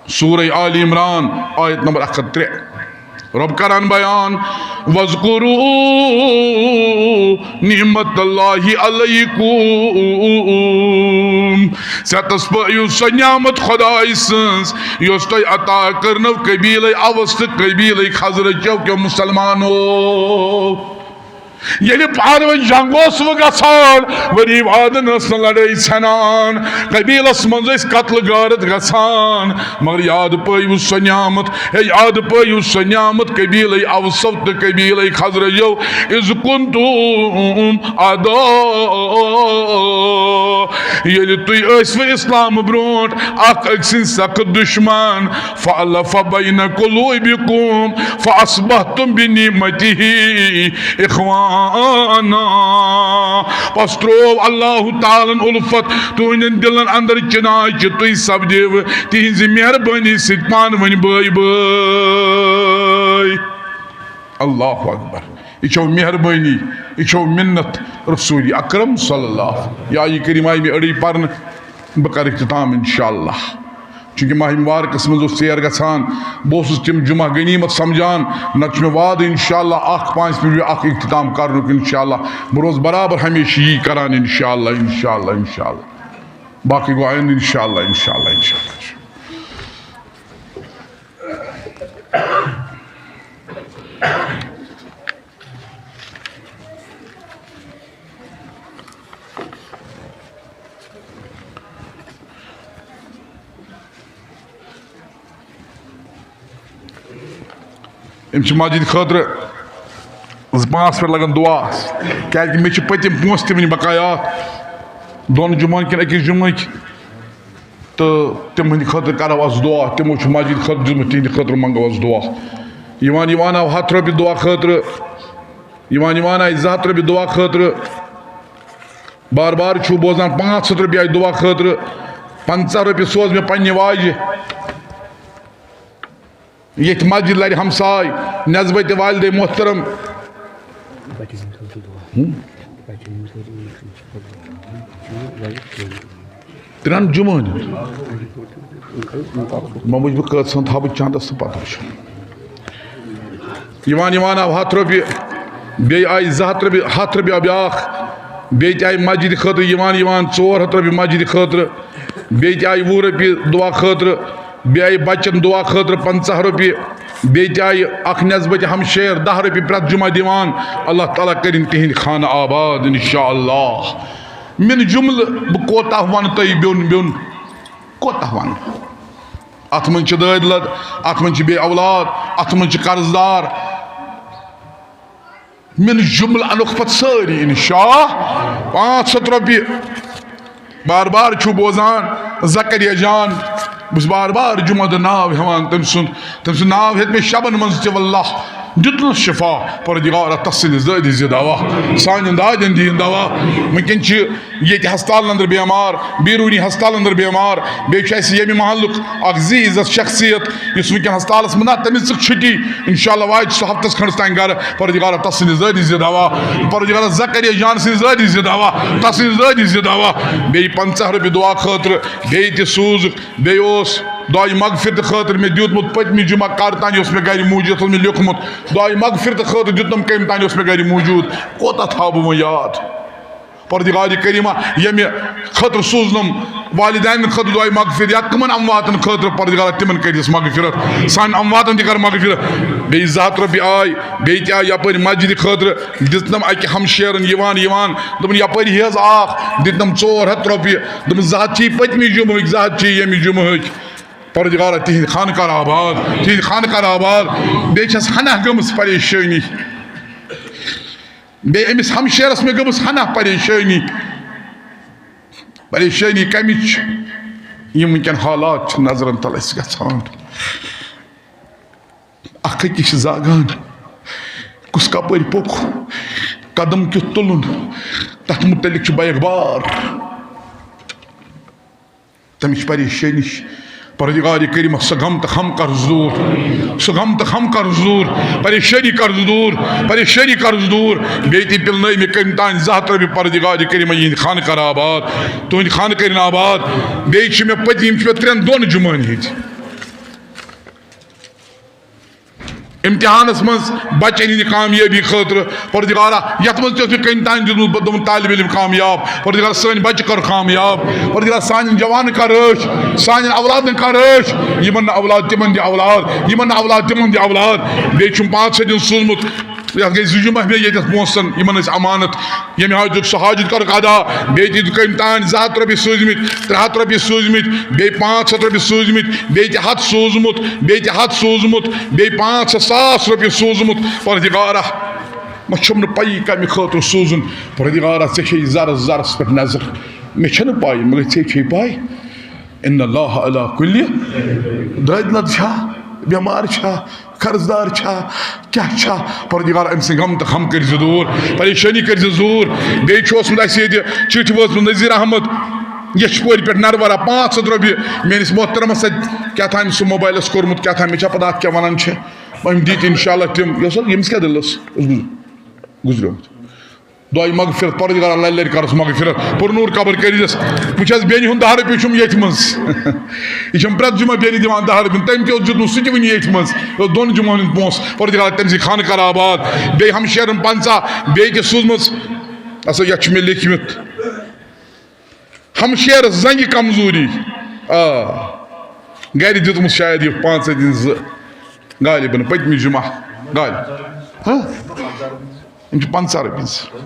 سورہ آل عمران، آیت نمبر اکھ ہتھ ترٛےٚ۔ رب کران بیان، "وَاذْكُرُوا نِعْمَتَ اللَّهِ عَلَيْكُمْ"، ژےٚ تس پٲیِو سۄ نعمت خداے سٕنٛز یۄس تۄہہِ عطا کٔرنو قبیلے اوس تہٕ قبیلے خزرجو کیو مسلمانو۔ ییٚلہِ پانہٕ ؤنۍ جنگ اوس وۄنۍ گژھان، ؤری وادن ٲس نہٕ لڑٲے ژھٮ۪نان، قبیلس منٛز ٲسۍ قتل غارت گژھان، مگر یاد پٲیِو سۄ نعمت، ہے یاد پٲیِو سۄ نعمت قبیلے اوسو تہٕ قبیلے خزرجو، "اِذْ کُنْتُمْ اَعْدَاءَ"، ییٚلہِ تُہۍ ٲسوٕ اسلام برونٛٹھ اکھ أکۍ سٕنٛدۍ سخت دشمن، "فَأَلَّفَ بَيْنَ قُلُوبِكُمْ فَأَصْبَحْتُمْ بِنِعْمَتِهِ إِخْوَانًا"۔ پس تروو اللہ تعالیٰ ہن الفت تُہنٛدٮ۪ن دلن اندر، چنانچہ تُہۍ سپدیوٕ تِہنٛزِ مہربٲنی سۭتۍ پانہٕ ؤنۍ بٲے بٲے۔ اللہ اکبر۔ یہِ چھو مہربٲنی، یہِ چھو منت رسول اکرم صلی اللہ۔ یا یہ کریم آیہِ مےٚ أڑٕے پرنہٕ، بہٕ کرٕ اختتام انشاءاللہ۔ چونکہ ماہ مبارکس منٛز اوس ژیر گژھان، بہٕ اوسُس تِم جمعہ غنیمت سمجھان، نتہٕ چھُ مےٚ وعدٕ انشاءاللہ اکھ پانٛژھ پٮ۪ٹھ اکھ اختتام کرنُک انشاءاللہ۔ بہٕ روزٕ برابر ہمیشہِ یی کران انشاءاللہ، انشاءاللہ، انشاءاللہ۔ باقٕے گوٚو آیندٕ انشاءاللہ، انشاءاللہ، انشاءاللہ۔ أمۍ چھِ مسجد خٲطرٕ زٕ پانٛژھ پھِرِ لگان دعاہَس، کیٛازِکہِ مےٚ چھِ پٔتِم پونٛسہٕ تہِ وٕنہِ بقایا، دۄن جُمعن کِنہٕ أکِس جُمعٕکۍ۔ تہٕ تِمن ہٕنٛدِ خٲطرٕ کرو أسۍ دعا، تِمو چھُ مسجد خٲطرٕ دیُتمُت، تِہنٛدِ خٲطرٕ منٛگو أسۍ دعا۔ یِوان یِوان آو ہتھ رۄپیہِ دعا خٲطرٕ، یِوان یِوان آیہِ زٕ ہتھ رۄپیہِ دعا خٲطرٕ، بار بار چھُو بوزان پانٛژھ ہتھ رۄپیہِ آیہِ دعا خٲطرٕ، پنٛژاہ رۄپیہِ سوز مےٚ پننہِ واجہِ۔ ییٚتھۍ مسجد لرِ ہمساے، نسبت والدے محترم۔ ترٛٮ۪ن جُمعن ہُنٛد۔ وۄنۍ وٕچھ بہٕ کٔژ ہن تھاوٕ بہٕ چندس تہٕ پتہٕ وٕچھو۔ یِوان یِوان آو ہتھ رۄپیہِ، بیٚیہِ آیہِ زٕ ہتھ رۄپیہِ، ہتھ رۄپیہِ آو بیٛاکھ، بیٚیہِ تہِ آیہِ مسجدِ خٲطرٕ یِوان یِوان ژور ہتھ رۄپیہِ مسجدِ خٲطرٕ، بیٚیہِ تہِ آیہِ وُہ رۄپیہِ دُعا خٲطرٕ، بیٚیہِ آیہِ بچن دُعا خٲطرٕ پنٛژاہ رۄپیہِ، بیٚیہِ تہِ آیہِ اکھ نسبت ہمشیر دَہ رۄپیہِ پرٛٮ۪تھ جمعہ دِوان۔ اللہ تعالیٰ کٔرِن تِہنٛدۍ خانہٕ آباد انشاءاللہ۔ من جملہٕ بہٕ کوتاہ ونہٕ تۄہہِ بیوٚن بیوٚن، کوتاہ ونہٕ؟ اتھ منٛز چھِ دٲدۍ لد، اتھ منٛز چھِ بے اولاد، اتھ منٛز چھِ قرض دار۔ من جملہٕ انوکھ پتہٕ سٲری انشاء۔ پانٛژھ ہتھ رۄپیہِ۔ بار بار چھُو بوزان زکریا جان، بہٕ چھُس بار بار جمعہ دۄہ ناو ہٮ۪وان تٔمۍ سُنٛد، تٔمۍ سُنٛد ناو ہیٚتھ مےٚ شبن منٛز تہِ، واللہ دیُتنَس شفا۔ پروردگارا تسٕنٛدِس دٲدِس دِ دوا، سانٮ۪ن دادٮ۪ن دِیِن دوا۔ وٕنکٮ۪ن چھِ ییٚتہِ ہسپتالن اندر بیمار، بیروٗنی ہسپتالن اندر بیمار، بیٚیہِ چھُ اَسہِ ییٚمہِ محلُک اکھ زی عزت شخصیت یُس وٕنکٮ۪ن ہسپتالس منٛز، نہ، تٔمِس ژٕک چھُٹی، انشاءاللہ واتہِ سُہ ہفتس کھنڈس تام گرٕ۔ پروردگارا تسٕنٛدِس دٲدِس دِ دوا، پروردگارا زکریا جان سٕنٛدِس دٲدِس دِ دوا، تسٕنٛدِس دٲدِس دِ دوا۔ بیٚیہِ پنٛژاہ رۄپیہِ دعا خٲطرٕ، بیٚیہِ تہِ سوٗزُکھ، بیٚیہِ اوس دعایہِ مغفرت خٲطرٕ مےٚ دیُتمُت پٔتمہِ جمعہ کر تام، یہِ اوس مےٚ گرِ موٗجوٗد، یہِ اوس مےٚ لیوٚکھمُت۔ دعایہِ مغفرت خٲطرٕ دیُتنَم کٔمۍ تام، یہِ اوس مےٚ گرِ موٗجوٗد۔ کوتاہ تھاوٕ بہٕ وۄنۍ یاد؟ پروردگار کریمہ، ییٚمہِ خٲطرٕ سوٗزنم والدینن خٲطرٕ دعایہِ مغفرت، یا کٕمن امواتن خٲطرٕ، پروردگارا تِمن کٔرِس مغفرت، سانٮ۪ن امواتن تہِ کر مغفرت۔ بیٚیہِ زٕ ہتھ رۄپیہِ آے، بیٚیہِ تہِ آے یپٲرۍ مسجدِ خٲطرٕ، دِژنم اکہِ ہمشیرن یِوان یِوان، دوٚپُن یپٲرۍ ہیٚز اکھ، دِتنم ژور ہتھ رۄپیہِ، دوٚپُن زٕ ہتھ چھِ پٔتمہِ جمعہٕکۍ، زٕ ہتھ چھِ ییٚمہِ جمعہٕکۍ۔ پروردگارا تِہنٛدۍ خانہٕ کر آباد، تِہنٛدۍ خانہٕ کر آباد۔ بیٚیہِ چھس ہنا گٔمٕژ پریشٲنی۔ بیٚیہِ أمِس ہمشیرس مےٚ گٔمٕژ ہنا پریشٲنی۔ پریشٲنی کمِچ؟ یِم وٕنکٮ۪ن حالات چھِ نظرن تل اَسہِ گژھان۔ اکھ أکِس چھِ زاگان، کُس کپٲرۍ پوٚک، قدم کیُتھ تُلُن، تتھ مُتعلق چھُ بیک بار۔ تمِچ پریشٲنی چھِ پروردگار کریم، سُہ غم تہٕ خم کر دوٗر، سُہ غم تہٕ خم کر دوٗر، پریشٲنی کر دوٗر، پریشٲنی کر دوٗر۔ بیٚیہِ تہِ پِلنٲے مےٚ کٔمۍ تام زٕ ہَتھ رۄپیہِ، پروردگار کریم، یِہِنٛدِ خانہٕ کر آباد، تُہٕنٛدِ خانہٕ کٔرِن آباد۔ بیٚیہِ چھِ مےٚ پٔتۍ، یِم چھِ مےٚ ترٛٮ۪ن دۄن جُمعن ہِنٛدۍ۔ امتحانس منٛز بچن ہٕنٛدِ کامیٲبی خٲطرٕ، پروردگارا، یتھ منٛز تہِ اوس مےٚ کٔمۍ تام دیُتمُت، بہٕ دوٚپُن، طالب علم کامیاب، پروردگارا، سٲنۍ بچہِ کر کامیاب، پروردگارا، سانٮ۪ن جوانن کر رٲچھ، سانٮ۪ن اولادن کر رٲچھ، یِمن نہٕ اولاد تِمن دِ اولاد، یِمن نہٕ اولاد تِمن دِ اولاد۔ بیٚیہِ چھُم پانٛژھ ہتھ دیُن سوٗزمُت، یتھ گٔے زٕ جمعہ مےٚ ییٚتٮ۪تھ پونٛسن، یِمن ٲسۍ امانت۔ ییٚمہِ حاجتُک سُہ حاجت کَرُکھ ادا۔ بیٚیہِ تہِ کٔمۍ تام زٕ ہَتھ رۄپیہِ سوٗزمٕتۍ، ترٛےٚ ہَتھ رۄپیہِ سوٗزمٕتۍ، بیٚیہِ پانٛژھ ہَتھ رۄپیہِ سوٗزمٕتۍ، بیٚیہِ تہِ ہَتھ سوٗزمُت، بیٚیہِ تہِ ہَتھ سوٗزمُت، بیٚیہِ پانٛژھ ہَتھ، ساس رۄپیہِ سوٗزمُت۔ پروردگارا، مےٚ چھُم نہٕ پَیی کَمہِ خٲطرٕ سوٗزُن۔ پروردگارا، ژےٚ چھے زَرَس زَرَس پٮ۪ٹھ نظر۔ مےٚ چھَنہٕ پَے، مگر ژےٚ چھے پَے۔ ان اللہ علی کل۔ درٛدِ نَتہٕ چھا، بٮ۪مار چھا، قرض دار چھا، کیٛاہ چھا؟ پروردگار، أمۍ سٕنٛدۍ غم تہٕ خم کٔرۍ زِ دوٗر، پریشٲنی کٔرۍ زِ دوٗر۔ بیٚیہِ چھُ اوسمُت اَسہِ ییٚتہِ چِٹھۍ وٲژمٕژ نذیر احمد یَچھِ پورِ پٮ۪ٹھ نروارا، پانٛژھ ہَتھ رۄپیہِ میٛٲنِس محترمس سۭتۍ کیٛاہ تام سُہ موبایلَس کوٚرمُت، کیٛاہ تام، مےٚ چھا پَتہ اَتھ کیٛاہ وَنان چھِ۔ أمۍ دِتۍ اِنشاء اللہ تِم۔ یہِ اوس، ییٚمِس کیٛاہ دٔلیٖل ٲس؟ اوس گُز-، گُزریومُت۔ دعایہِ مغفرت، پروردگارا، لَرِ لَرِ کَرُس مغفرت، پُرنوٗر قبر کٔرۍزٮ۪س۔ وٕچھ حظ، بیٚنہِ ہُنٛد دَہ رۄپیہِ چھُم ییٚتھۍ منٛز۔ یہِ چھَم پرٛٮ۪تھ جُمعہ بیٚنہِ دِوان دَہ رۄپیہِ۔ تٔمۍ تہِ اوس دیُتمُت، سُہ تہِ وٕنہِ ییٚتھۍ منٛز۔ یہِ اوس دۄن جُمعن ہُنٛد پونٛسہٕ۔ پروردگارا، تٔمۍ سٕے خانہٕ کر آباد۔ بیٚیہِ ہمشیرَن پنٛژاہ، بیٚیہِ تہِ سوٗزمٕژ۔ اَسا، یَتھ چھُ مےٚ لیٚکھمٕتۍ۔ ہمشیرس زنگہِ کمزوری۔ آ۔ گرِ دیُتمُت شاید یہِ پانٛژھ ہتھ دِنۍ زٕ۔ غالباً پٔتمہِ جمعہ۔ غالب۔ ہہ؟ یِم چھِ پنٛژاہ رۄپیہِ زٕ۔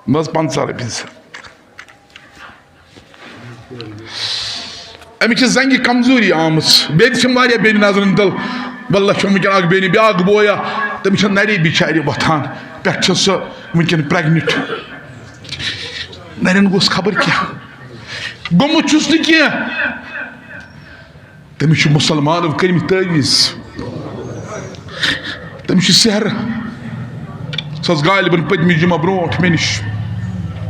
نہ حظ، پنٛژاہ رۄپیہِ زٕ۔ أمِس چھِ زنگہِ کمزوری آمٕژ۔ بیٚیہِ تہِ چھِم واریاہ بیٚنہِ نظرن تل۔ واللہ چھُم وٕنکٮ۪ن اکھ بیٚنہِ، بیٛاکھ بویا۔ تٔمِس چھےٚ نرے بِچارِ وۄتھان۔ پٮ۪ٹھٕ چھےٚ سۄ وٕنکٮ۪ن pregnant۔ نرٮ۪ن گوٚژھ خبر کیٛاہ۔ گوٚمُت چھُس نہٕ کینٛہہ۔ تٔمِس چھِ مُسلمانو کٔرمٕتۍ تعویٖذ۔ تٔمِس چھِ سحر۔ سۄ ٲس غالباً پٔتمہِ جمعہ برونٛٹھ مےٚ نِش۔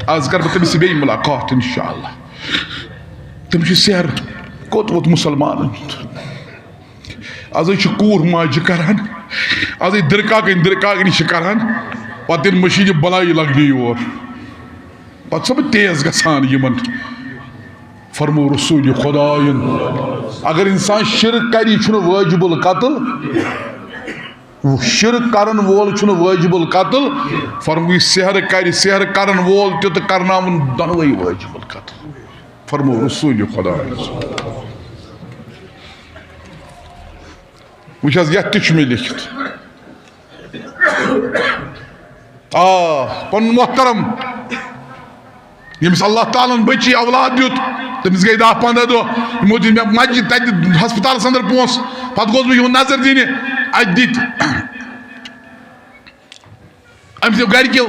آز کَرٕ بہٕ تٔمِس سۭتۍ بیٚیہِ مُلاقات اِنشاءاللہ۔ تٔمِس چھِ سحر۔ کوٚت ووت مُسلمانَن ہُنٛد؟ آز حظ چھِ کوٗر ماجہِ کران، آز حظ دٕرکاکَنۍ دٕرکاکَنہِ چھِ کران، پَتہٕ ییٚلہِ مٔشیٖدِ بَلایی لَگہِ یور، پَتہٕ چھُسا بہٕ تیز گژھان یِمَن۔ فرموو رسول خدایَن، اگر اِنسان شرک کَرِ، یہِ چھُنہٕ وٲجِب القتل، شرک کَرَن وول چھُنہٕ وٲجِب القتل۔ فرموو، یہِ سحر کَرِ، سحر کَرَن وول تہِ تہٕ کَرناوُن، دۄنوَے وٲجِب القتل۔ فرموو رسول خدایَن۔ وٕچھ حظ، یَتھ تہِ چھُ مےٚ لیٚکھِتھ۔ آ، پنُن محترم، ییٚمِس اللہ تعالیٰ ہن بچی اولاد دیُت، تٔمِس گٔے دَہ پنٛداہ دۄہ، یِمو دِتۍ مےٚ مسجد تَتہِ ہسپتالَس اندر پونٛسہٕ، پتہٕ گوس بہٕ یِہُنٛد نظر دِنہِ، اَتہِ دِتۍ أمۍ سٕنٛدیو گرِکیو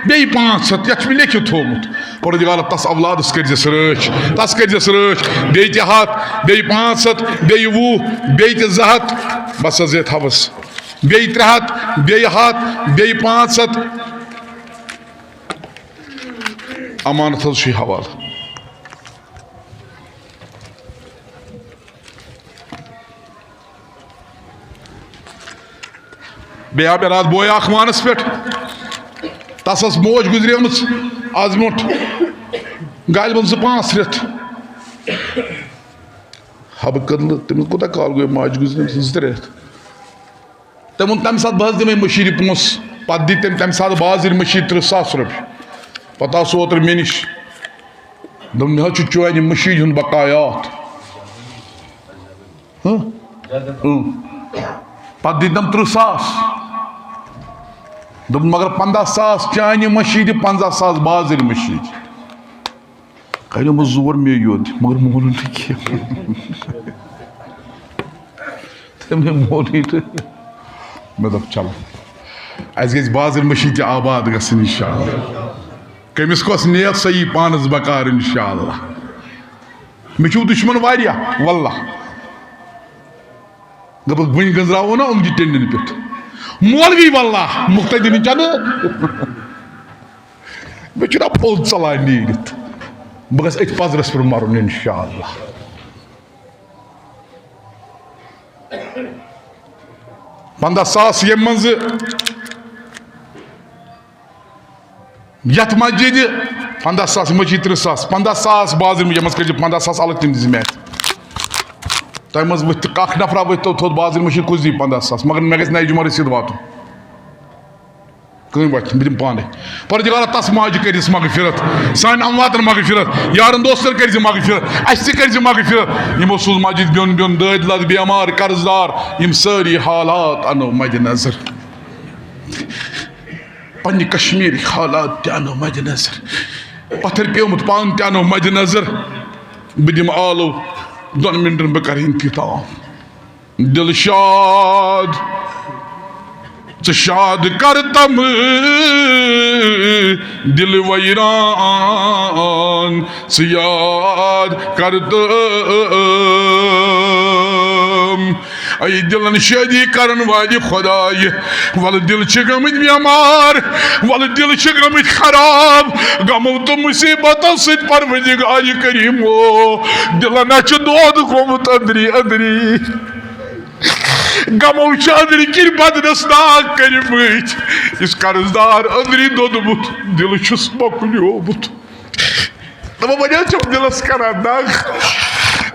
بیٚیہِ پانٛژھ ہَتھ، یَتھ چھُ مےٚ لیٚکھِتھ تھوٚومُت۔ پروردگارا، تَس اولادَس کٔرۍزٮ۪س رٲچھ، تَس کٔرۍزٮ۪س رٲچھ۔ بیٚیہِ تہِ ہَتھ، بیٚیہِ پانٛژھ ہَتھ، بیٚیہِ وُہ، بیٚیہِ تہِ زٕ ہَتھ۔ بَس حظ، ییٚتہِ تھاوَس۔ بیٚیہِ ترٛےٚ ہَتھ، بیٚیہِ ہَتھ، بیٚیہِ پانٛژھ ہَتھ۔ امانت حظ چھُ یہِ حوالہٕ۔ بیٚیہِ آو مےٚ راتھ بوے اکھ وانَس پٮ۪ٹھ، تَس ٲس موج گُزریمٕژ آز برونٛٹھ غالباً زٕ پانٛژھ رٮ۪تھ۔ حبہٕ کٔدلہٕ، تٔمِس کوٗتاہ کال گوٚو ماجہِ گُزریمٕژ؟ زٕ ترٛےٚ رٮ۪تھ۔ تٔمۍ ووٚن، تَمہِ ساتہٕ بہٕ حظ دِمَے مٔشیٖرِ پونٛسہٕ۔ پَتہٕ دِتۍ تٔمۍ تَمہِ ساتہٕ بازٕرۍ مٔشیٖرِ تٕرٛہ ساس رۄپیہِ۔ پَتہٕ آو سُہ اوترٕ مےٚ نِش۔ دوٚپُن، مےٚ حظ چھُ چانہِ مٔشیٖدِ ہُنٛد بقایات۔ ہہ؟ اۭں۔ پَتہٕ دِتۍ تٔمۍ تٕرٛہ ساس۔ دوٚپُن، مگر پنٛداہ ساس چانہِ مٔشیٖدِ، پنٛژاہ ساس بازٕرۍ مٔشیٖدِ۔ کریومس زور مے یوت، مگر مونُن نہٕ کینٛہہ۔ تٔمۍ مونُے نہٕ۔ مےٚ دوٚپ، چلو، اَسہِ گژھِ بازٕرۍ مٔشیٖد تہِ آباد گژھٕنۍ اِنشاءاللہ۔ کٔمِس کۄس نیت، سۄ یی پانَس بکار اِنشاءاللہ۔ مےٚ چھُو دُشمَن واریاہ، واللہ۔ دوٚپُکھ، وٕنہِ گٔنٛزراوو نا یِم تہِ ٹیٚنٛڈٮ۪ن پٮ۪ٹھ۔ مولوی واللہ، مُقتدی نہٕ چَنہٕ۔ مےٚ چھُنہ پوٚز ژَلان نیٖرِتھ۔ بہٕ گژھٕ أتھۍ پَزرَس پٮ۪ٹھ مَرُن اِنشاءاللہ۔ پنٛداہ ساس ییٚمہِ منٛزٕ یتھ مسجدِ پنٛداہ ساس، یِم چھِ ترٕٛہ ساس، پنٛداہ ساس بازرٕ، یِمن کٔرۍ زِ پنٛداہ ساس الگ، تِم دِژ مےٚ اتھِ۔ تۄہہِ منٛز ؤتھۍ تہٕ اکھ نفرا ؤتھۍ تو تھوٚد بازرٕ، مےٚ چھِ کُس دی پنٛداہ ساس، مگر مےٚ گژھِ نَیہِ جمعہ رٔسیٖد واتُن۔ کٕہٕنۍ واتہِ، بہٕ دِمہٕ پانے۔ پروردگارا، تس ماجہِ کٔرۍ زِ مغفرت، سانٮ۪ن امواتن مغفرت، یارن دوستن کٔرۍ زِ مغفرت، اسہِ تہِ کٔرۍ زِ مغفرت۔ یِمو سوٗز مسجد بیوٚن بیوٚن، دٲدۍ لد بیمار، قرض دار، یِم سٲری حالات انو مدِ نظر۔ پننہِ کشمیرٕکۍ حالات تہِ انو مدِ نظر، پتھر پیومُت پان تہِ انو مدِ نظر۔ بہٕ دِمہٕ آلو دۄن منٹن، بہٕ کرٕ انتظام۔ دلشاد، ژٕ شاد کرتم دل ویران، ژٕ یاد کرتم۔ اے دلن شٲدی کرن والہِ خدایہِ، ولہٕ دل چھِ گٔمٕتۍ بیمار، ولہٕ دل چھِ گٔمٕتۍ خراب، غمو تہٕ مصیبتو سۭتۍ پروردگار کریمو۔ دلن ہا چھُ دود گوٚمُت أندری أندری، غمو چھِ أندری کِنۍ بدنس ناگ کٔرمٕتۍ، یُس قرض دار أندری دوٚدمُت، دل چھُس مۄکلیومُت۔ دَپان، وۄنۍ حظ چھَم دِلَس کران دَگ۔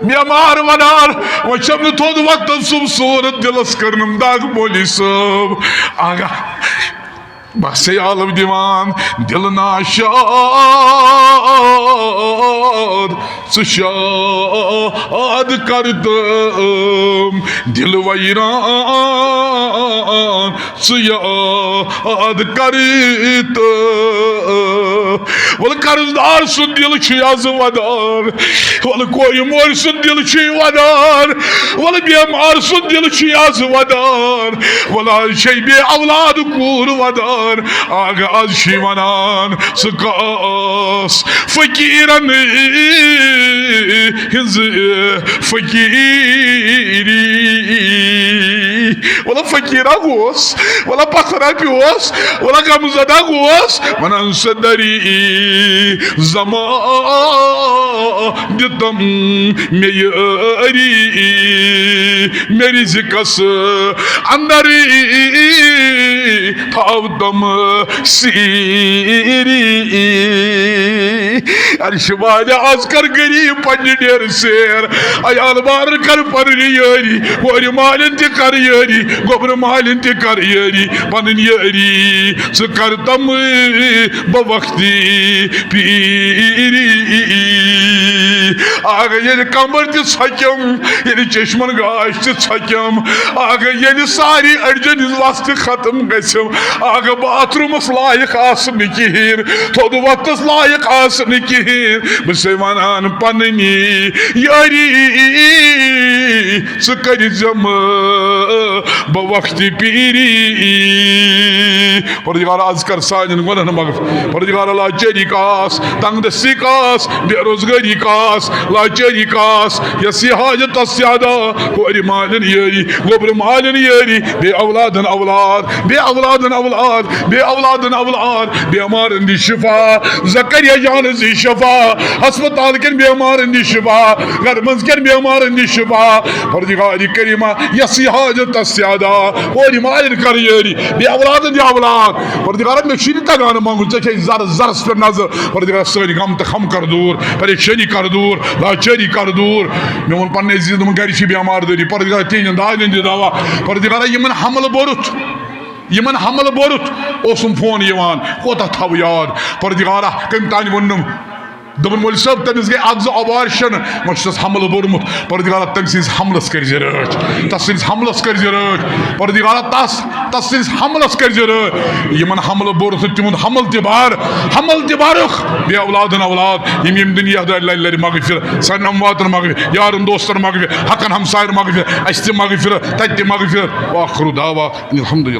بیمار وَنان، وۄنۍ چھَم نہٕ تھوٚد وقتَن سُم صوٗرت، دِلَس کٔرنَم دَگ مولوی صٲب۔ آگاہ۔ بس ہے عالم دِوان دِل ناشاد، ژٕ شاد کر تہٕ دِل ویران۔ ژٕ یاد کر تہٕ۔ ولہٕ قرض دار سُنٛد دِل چھُ از ودان، ولہٕ کورِ مورِ سُنٛد دِل چھُ ودان، ولہٕ بیمار سُنٛد دِل چھُ از ودان، ولہٕ از چھے بے اولاد کوٗر ودان۔ آگہٕ از چھُے ونان، ژٕ کاس فقیرن ہٕنٛز فقیری۔ ولا فقیرا گوس، ولا پتھرا پیوس، ولا غمزدہ گوس، ونان سدری زمان دتم میری، میری زکس اندر تھاو تم سیری۔ عرش والیا، از کر غریب پننہِ ڈیرٕ سیر، عیال بارن کر پننہِ یٲری، کورِ مالٮ۪ن تہِ کر یٲری، گوٚبرٕ مالٮ۪ن تہِ کر یٲری، پنٕنۍ یٲری ژٕ کر تم بہ وقتی پیری۔ آگہٕ ییٚلہِ کمبر تہِ ژھۄکٮ۪م، ییٚلہِ چشمن گاش تہِ ژھۄکٮ۪م، آگہٕ ییٚلہِ ساری أڈجن ہٕنٛز وس تہِ ختم گژھٮ۪م، آگہٕ باتھ روٗمس لایق آسہٕ نہٕ کِہیٖنۍ، تھوٚد وقتس لایق آسہٕ نہٕ کِہیٖنۍ، بہٕ چھسے ونان پننی یٲری ژٕ کٔرۍ زٮ۪م بہ وقتِ پیری۔ پروردگارا، از کر سانٮ۪ن گۄنہن مغفرت۔ پروردگارا، لاچٲری کاس، تنگ دستی کاس، بے روزگٲری کاس، لاچٲری کاس، یس یہِ حاجت تس یادہ، کورِ مالٮ۪ن یٲری، گوٚبرٕ مالٮ۪ن یٲری، بے اولادن اولاد، بے اولادن اولاد، بے اولادن اولاد، بیمارن دی شفا، زکریا جانس دی شفا، ہسپتال کٮ۪ن بیمارن دی شفا، گرٕ منٛز کٮ۪ن بیمارن دی شفا۔ پروردگار کریمہ، یس یہِ حاجت تس یادہ، کورِ مالٮ۪ن کر یٲری، بے اولادن دی اولاد۔ پروردگارا، مےٚ چھُے نہٕ تگان منٛگُن، ژےٚ چھے زرس زرس پٮ۪ٹھ نظر۔ پروردگارا، سٲنۍ غم تہٕ خم کر دوٗر، پریشٲنی کر دوٗر، لاچٲری کر دوٗر۔ مےٚ ووٚن پننہِ عزیز، دوٚپُن، گرِ چھِ بیمار دٲری۔ پروردگارا، تِہنٛدٮ۪ن دادٮ۪ن دِ دوا۔ پروردگارا، یِمن حملہٕ بوٚرُتھ، یِمن حملہٕ بوٚرُتھ اوسُم فون یِوان، کوتاہ تھاوٕ یاد۔ پروردگارا، کٔمۍ تانۍ ووٚنُم، دوٚپُن، مولوی صٲب، تٔمِس گٔے اکھ زٕ abortion، وۄنۍ چھُس حملہٕ بوٚرمُت۔ پروردگارا، تٔمۍ سٕنٛدِس حملس کٔرۍ زِ رٲچھ، تس سٕنٛدِس حملس کٔرۍ زِ رٲچھ۔ پروردگارا، تس، تس سٕنٛدِس حملس کٔرۍ زِ رٲچھ۔ یِمن حملہٕ بوٚرُتھ، تِہُنٛد حمل تہِ بر، حمل تہِ برُکھ۔ بے اولادن اولاد، یِم ییٚمہِ دُنیا دارِ لرِ لرِ مغفرت، سانٮ۪ن امواتن مغفرت، یارن دوستن مغفرت، حقن ہمساین مغفرت، اسہِ تہِ مغفرت، تتہِ تہِ مغفرت۔ وآخر دعوانا ان الحمد للہ۔